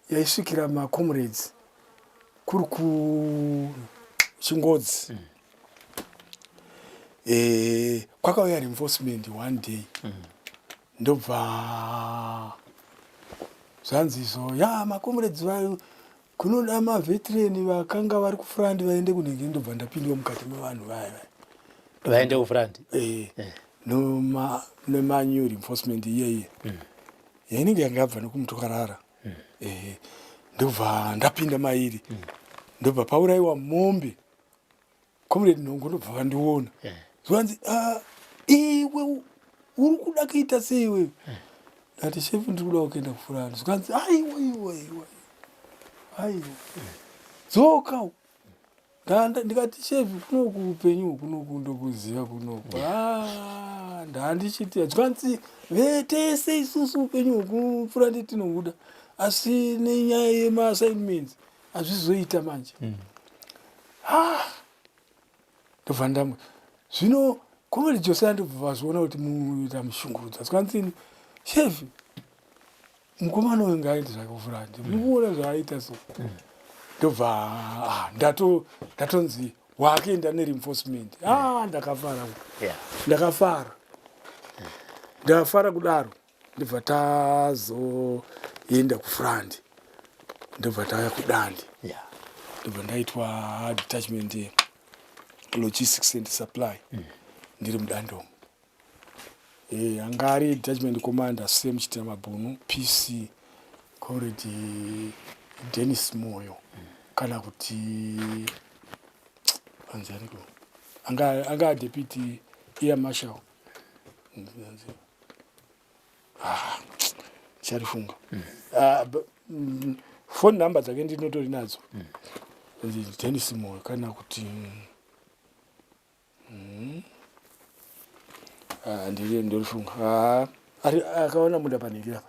yaisvikira macomrades kuri kuChingodzi. Kwakauya reinforcement one day, ndobva zvanzi izvo ya macomrades vayo kunoda maveteran vakanga vari kufront vaende kunenge. Ndobva ndapindwa mukati mevanhu vaya vaya. Vaende kufront. Noma nemanew reinforcement iyeye yainenge yanga yabva nekumutokarara. Ndobva ndapinda mairi, ndobva paurayiwa mombe. Comrade Nhongo ndobva vandiona, zvanzi, "Ah, iwe uri kuda kuita sei iwewe?" Ndati, "Shefu, ndiri kuda kuenda kufront." Zvikanzi, "Aiwa, iwa, iwa, aiwa, dzoka." Ndikati, "Shefu, kunoku upenyu kunoku ndokuziva kunoku." Ah, ndandichiti zvikanzi, "Vetese isusu upenyu hwekufront tinohuda, asi nenyaya yemaassignments hazvizoita manje." Ah, ndobva ndamwe zvino Comrade Josiah ndobva vazviona kuti muita mushungurudza. Zvikanzi, "Shefi, mukomana uyu ngaaende zvake kufront, mukuona zvaaita so." Ndobva, ah, ndatonzi wakuenda nereinforcement. Ah, ndakafara. Ndakafara, ndakafara kudaro. Ndobva tazoenda kufront, ndobva tauya kuDande. Ndobva ndaitwa detachment logistics and supply ndiri muDandomo. Anga ari detachment commander Sam Chitina Mabhunu, PC Comrade Dennis Moyo, kana kuti anzi aniko, anga deputy air marshal. Anzi, ah, charifunga. Ah, phone number dzake ndinotori nadzo. Dennis Moyo kana kuti Ah, ndiri ndorifunga. Ah, ari akaona munda panhingi apa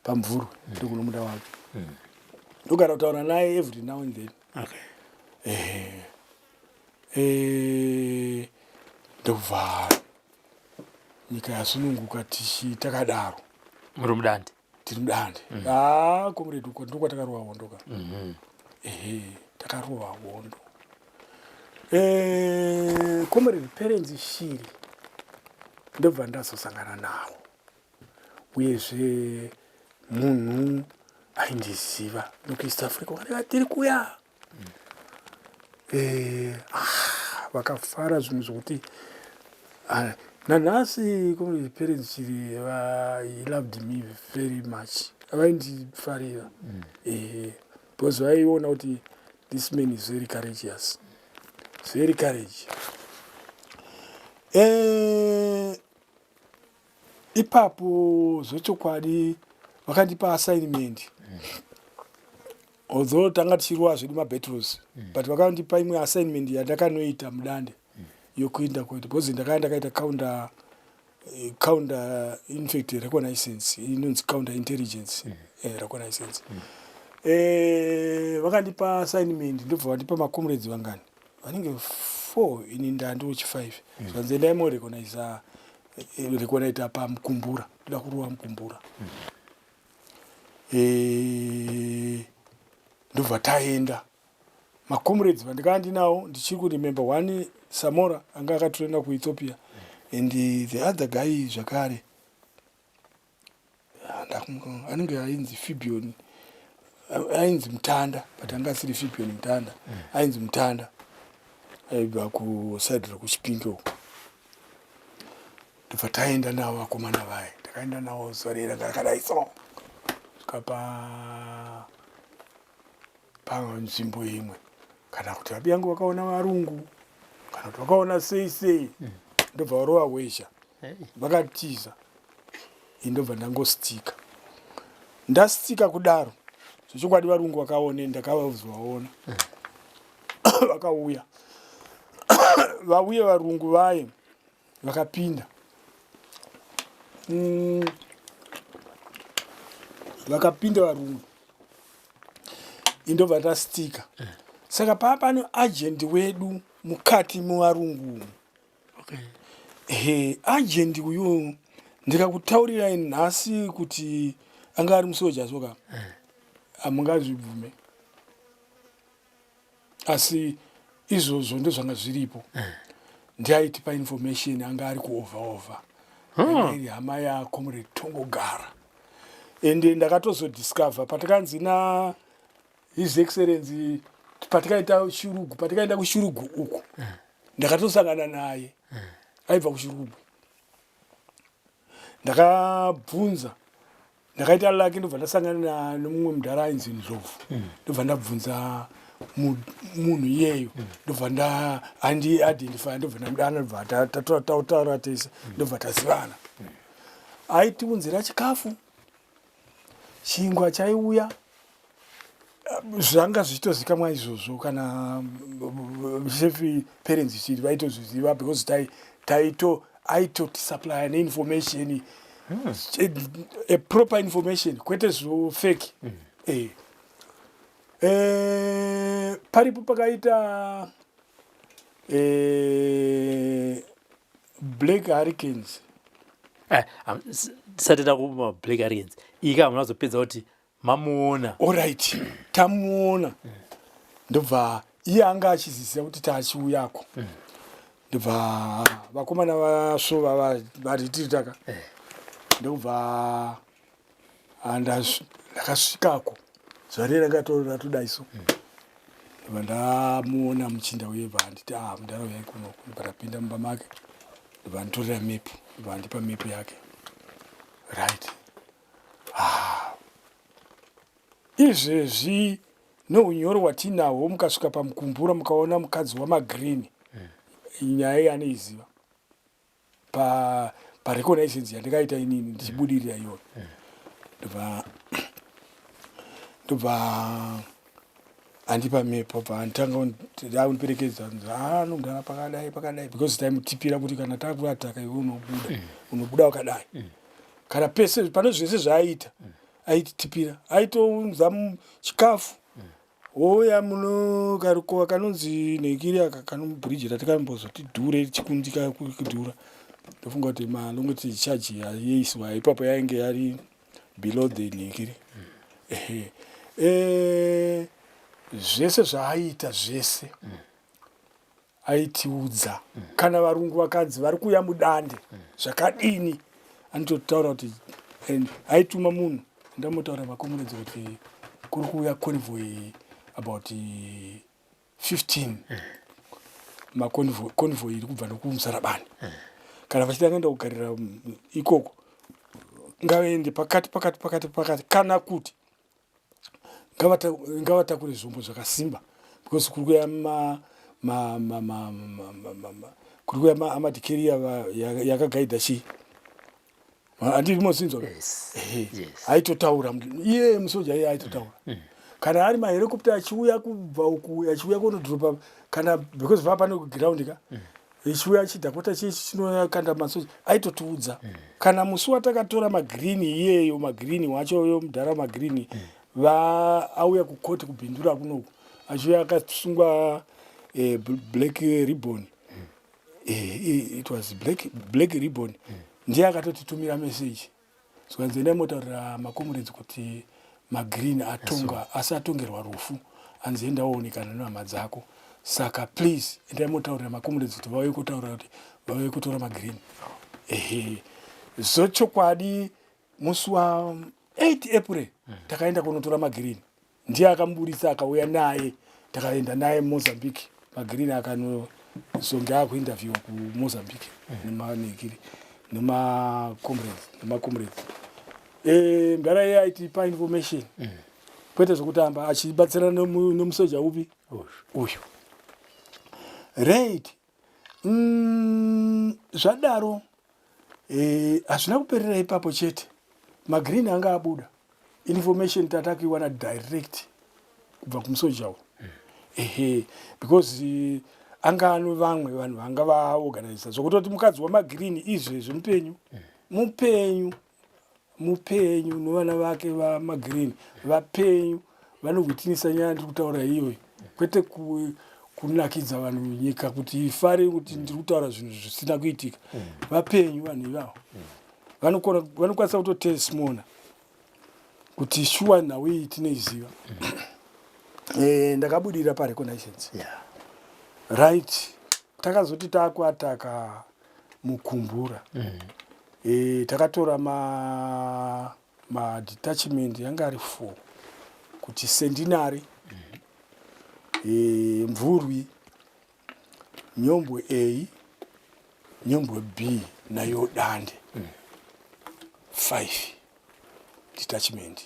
pamvurwe, ndokuno munda wake. Ndogara kutaura naye every now and then. Ndobva nyika yasununguka tichi takadaro. Muri muDande? Tiri muDande. Ah, comrade, uko ndokwa takarova hondo ka. Ehe, takarova hondo. Comrade Perence Shiri ndobva ndazosangana nawo, uyezve munhu aindiziva nokuEast Africa, vakati tiri kuya. Ah, vakafara zvinhu zvokuti, ah, nanhasi Comrade Perence Shiri he loved me very much, vaindifarira because vaiona kuti this man is very courageous, very courage. Ipapo zvechokwadi vakandipa assignment, although tanga tichirwa zvedu mabattles, but vakandipa imwe assignment yandakanoita mudande yokuenda kuita, because ndakanga ndakaita counter infact reconnaissance, inonzi counter intelligence reconnaissance. Vakandipa assignment, ndobva vandipa macomrades vangani, vanenge four, ini ndandiwo chi5. Zvanzi endai morecognisa, reconnoiter paMukumbura, ndoda kurova Mukumbura. Ndobva taenda, macomrades vandikanga ndinawo ndichiri kuremember, one Samora anga akatraina kuEthiopia and the other guy zvakare anenge ainzi Fibion, ainzi Mutanda, but anga asiri Fibion Mutanda, ainzi Mutanda, aibva kuside rekuChipinge uko. Ndobva taenda navo vakomana vaya, takaenda navo zuva rei ranga rakadai so, svika panzvimbo imwe, kana kuti vabiyangu vakaona varungu, kana kuti vakaona sei sei, ndobva varova wezha, vakatiza. Indobva ndangostika, ndastika kudaro, zvechokwadi varungu vakaone, ndakavazovaona vakauya, vauye varungu vaye vakapinda. Vakapinda varungu, indobva tastika. Saka paa pane agent wedu mukati muvarungu. He, agent uyu ndikakutaurirai nhasi kuti anga ari musoja soka, hamungazvibvume, asi izvozvo ndozvanga zviripo. Ndiaitipa information, anga ari kuova ova iri hama yaComrade Tongogara. Ende ndakatozodiscover patakanzi na His Excellency, patikaita Shurugu, patikaenda kuShurugu uku, ndakatosangana naye aibva kuShurugu. Ndakabvunza, ndakaita lucky, ndobva ndasangana nemumwe mudhara ainzi Ndlovu. Ndobva ndabvunza munhu iyeyo, ndobva nda andi identify, ndobva ndamudana, ndobva tautaura tese, ndobva tazivana. Aitiunzira chikafu, chingwa chaiuya, zvanga zvichitozikamwa izvozvo. Kana Chef Perence Shiri vaitozviziva because taito aitotisupplya neinformation, a proper information, kwete zvofake. Paripo pakaita Black Hurricanes. Tisati takuma Black Hurricanes ika, hamuna kuzopedza kuti mamuona? Alright, tamuona, ndobva iye anga achiziziva kuti tachiuyako. Ndobva vakomana vasvova varitiri ndobva ndakasvikako zuva rei ranga ratodai so, ndobva ndamuona muchinda uye, bva anditi, "Ah, mudhara, uyai kuno." Ndobva ndapinda mumba make, ndobva anditorera mepu, ndobva andipa mepu yake. Right, ah, izvezvi neunyoro hwatinahwo, mukasvika paMukumbura mukaona mukadzi wamagreen, nyaya iyi anoiziva pareconnaissance yandikaita inini ndichibudirira iyoyo. Ndobva andipa mepo, bva anditanga akundiperekedza, ano mudhara, pakadai pakadai, because taimutipira kuti kana takuataka iwe unobuda, unobuda wakadai, kana pese pane zvese zvaaiita aititipira, aitounza chikafu. Hoya muno karukova kanonzi nekiri aka kanomubhiriji ratikambozoti dhure chikundika kudhura, ndofunga kuti malongoti charge yaiswa ipapo yainge yari below the nhikiri. Ehe, zvese zvaaita zvese. Aitiudza kana varungu vakanzi vari kuuya mudande zvakadini, anototaura kuti, and aituma munhu, ndamotaura makomuredzi kuti kuri kuuya convoy about 15 maconvoy, convoy iri kubva nokumusarabani. Kana vachida kuenda kugarira ikoko, ngavaende pakati pakati pakati pakati, kana kuti ngavatakure zvombo zvakasimba, because kuri kuya ma ma ma ma ma ma ma ma kuri kuya maarmored carrier yakagaidha chii, handii mozinzwa? Yes. Ehe. Yes. Aitotaura iye musoja iye aitotaura kana ari mahelicopter achiuya kubva uku, achiuya kunodropa, kana because vaa pane ground ka, ichiuya chidhakota chichi chinokanda masoja, aitotiudza. Kana musi watakatora magreen iyeyo, magreen wacho yo, mudhara magreen va auya kukoti kubhindura kunoku, achiuya akasungwa black ribbon, it was black ribbon, ndiye akatotitumira message, zvikanzi, "Endai motaurira macomrades kuti magreen atonga, asi atongerwa rufu, anzi enda woonekana nehama dzako. Saka please endai motaurira macomrades kuti vauye kutaura kuti vauye kutora magreen." Ehe, zvochokwadi, musi wa8 April takaenda kunotora magreen, ndiye akamuburisa, akauya naye, takaenda naye Mozambique. Magreen akanozonge akuinterviewa kuMozambique nemanekiri nemacomrades. Mudhara iye aitipa information, kwete zvekutamba, achibatsira nemusoja upi uyu, right? Zvadaro hazvina kuperera ipapo chete. Magreen anga abuda, information tatakuiwana direct kubva kumusoja uyu. Ehe, because anga ano vamwe vanhu vanga vaorganisa, zvokutoti mukadzi wamagreen izvezvi mupenyu, mupenyu, mupenyu, nevana vake vamagreen vapenyu, vanowitnessa nyaya ndiri kutaura iyoyo, kwete kunakidza vanhu nyika kuti ifare kuti ndiri kutaura zvinhu zvisina kuitika. Vapenyu vanhu ivavo, vanokwanisa kutotestimona kuti shuwa nhau iyi tinoiziva. Ndakabudira pareconnaissance. Right, takazoti takuataka Mukumbura, takatora madetachment yanga ari four, kuti Sendinari, Mvurwi, Nyombwe A, Nyombwe B nayo Dande, five detachment.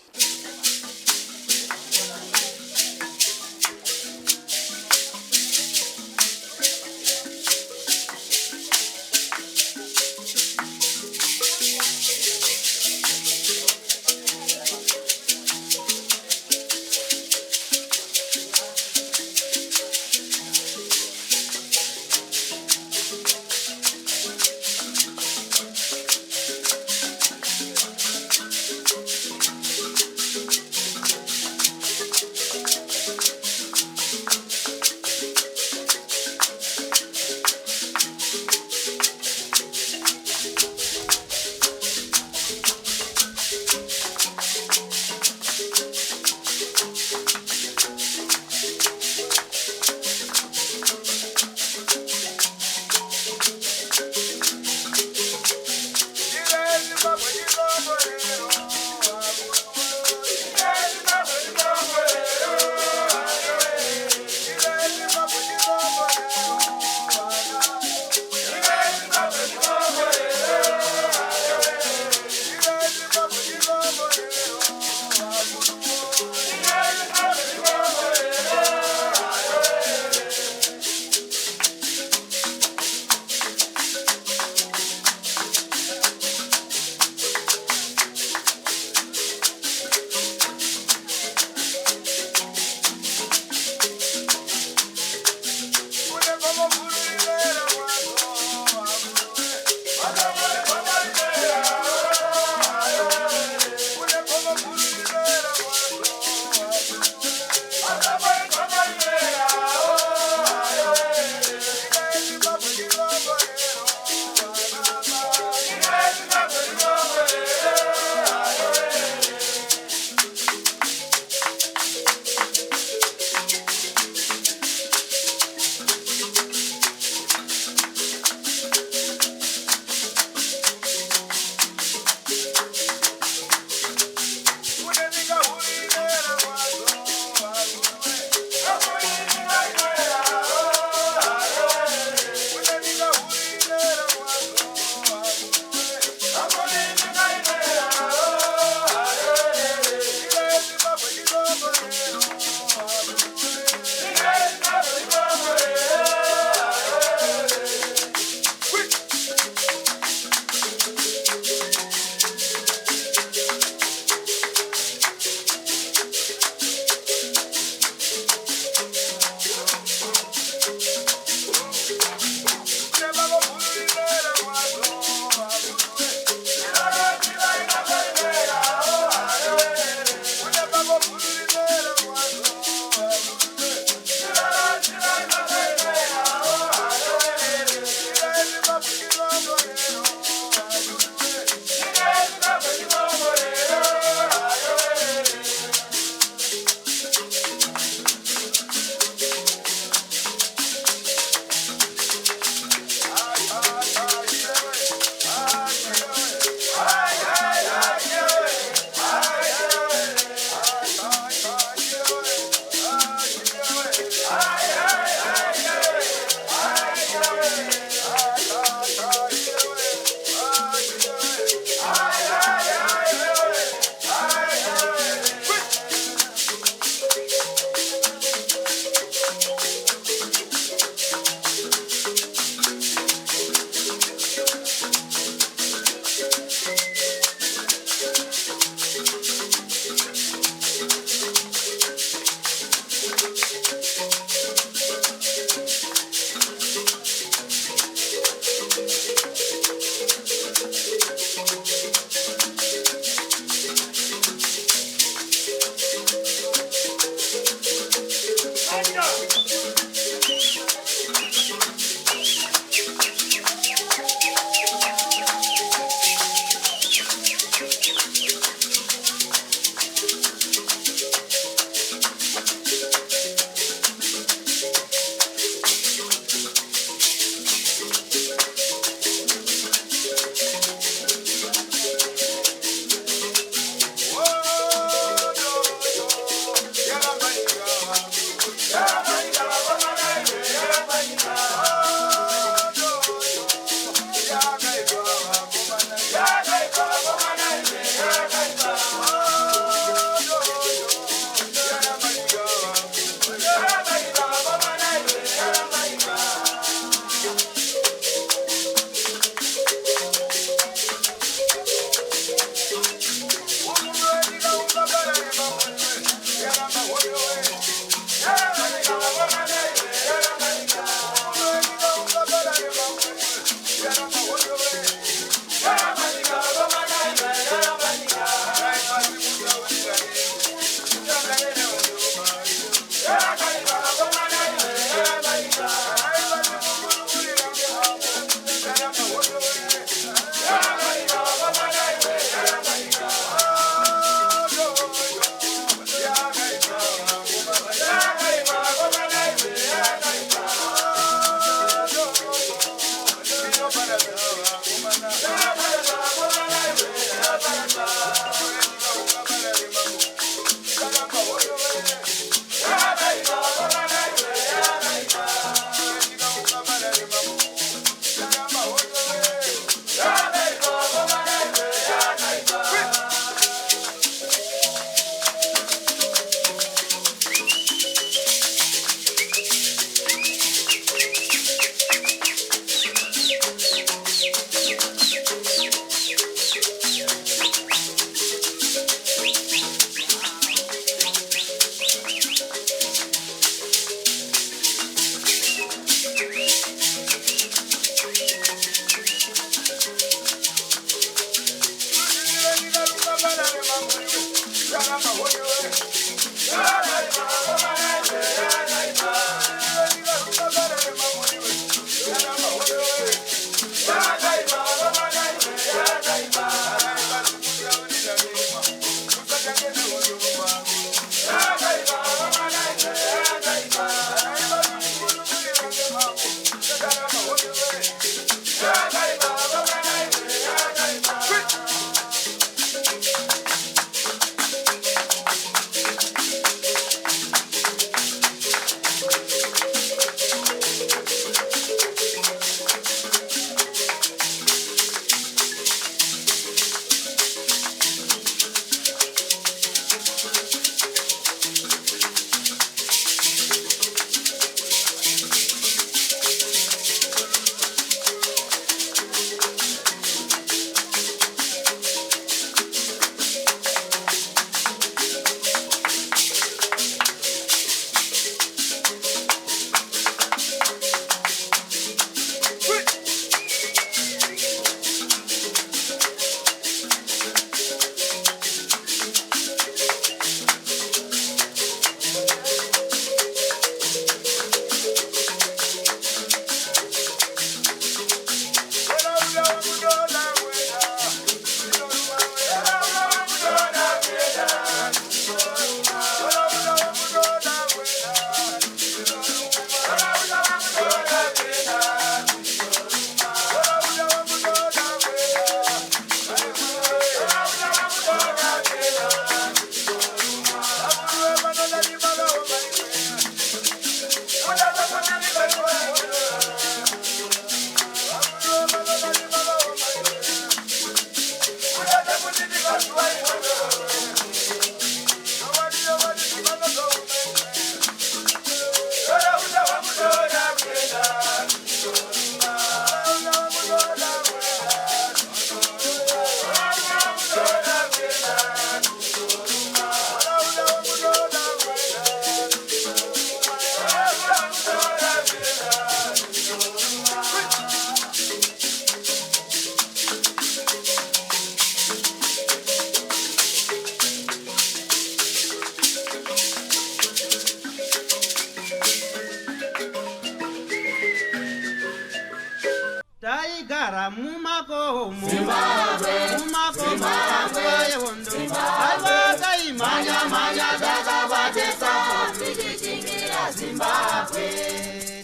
Taigara mumakomo, mumakomo panguva yehondo. Aiwa, taimhanya mhanya takabatisa tichishingirira Zimbabwe.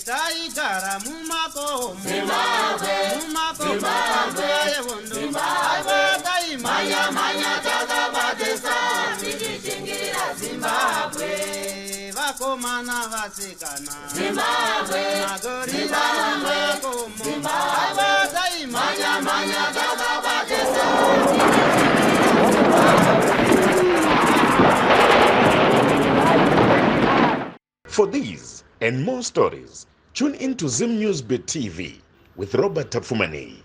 Taigara mumakomo, mumakomo panguva yehondo. Aiwa, taimhanya mhanya takabatisa tichishingirira Zimbabwe. Vakomana, vasikana, Zimbabwe, magorira mumakomo. Aiwa, taimhanya mhanya takabatisa. For these and more stories, tune in to Zim News Bit TV with Robert Tapfumaneyi.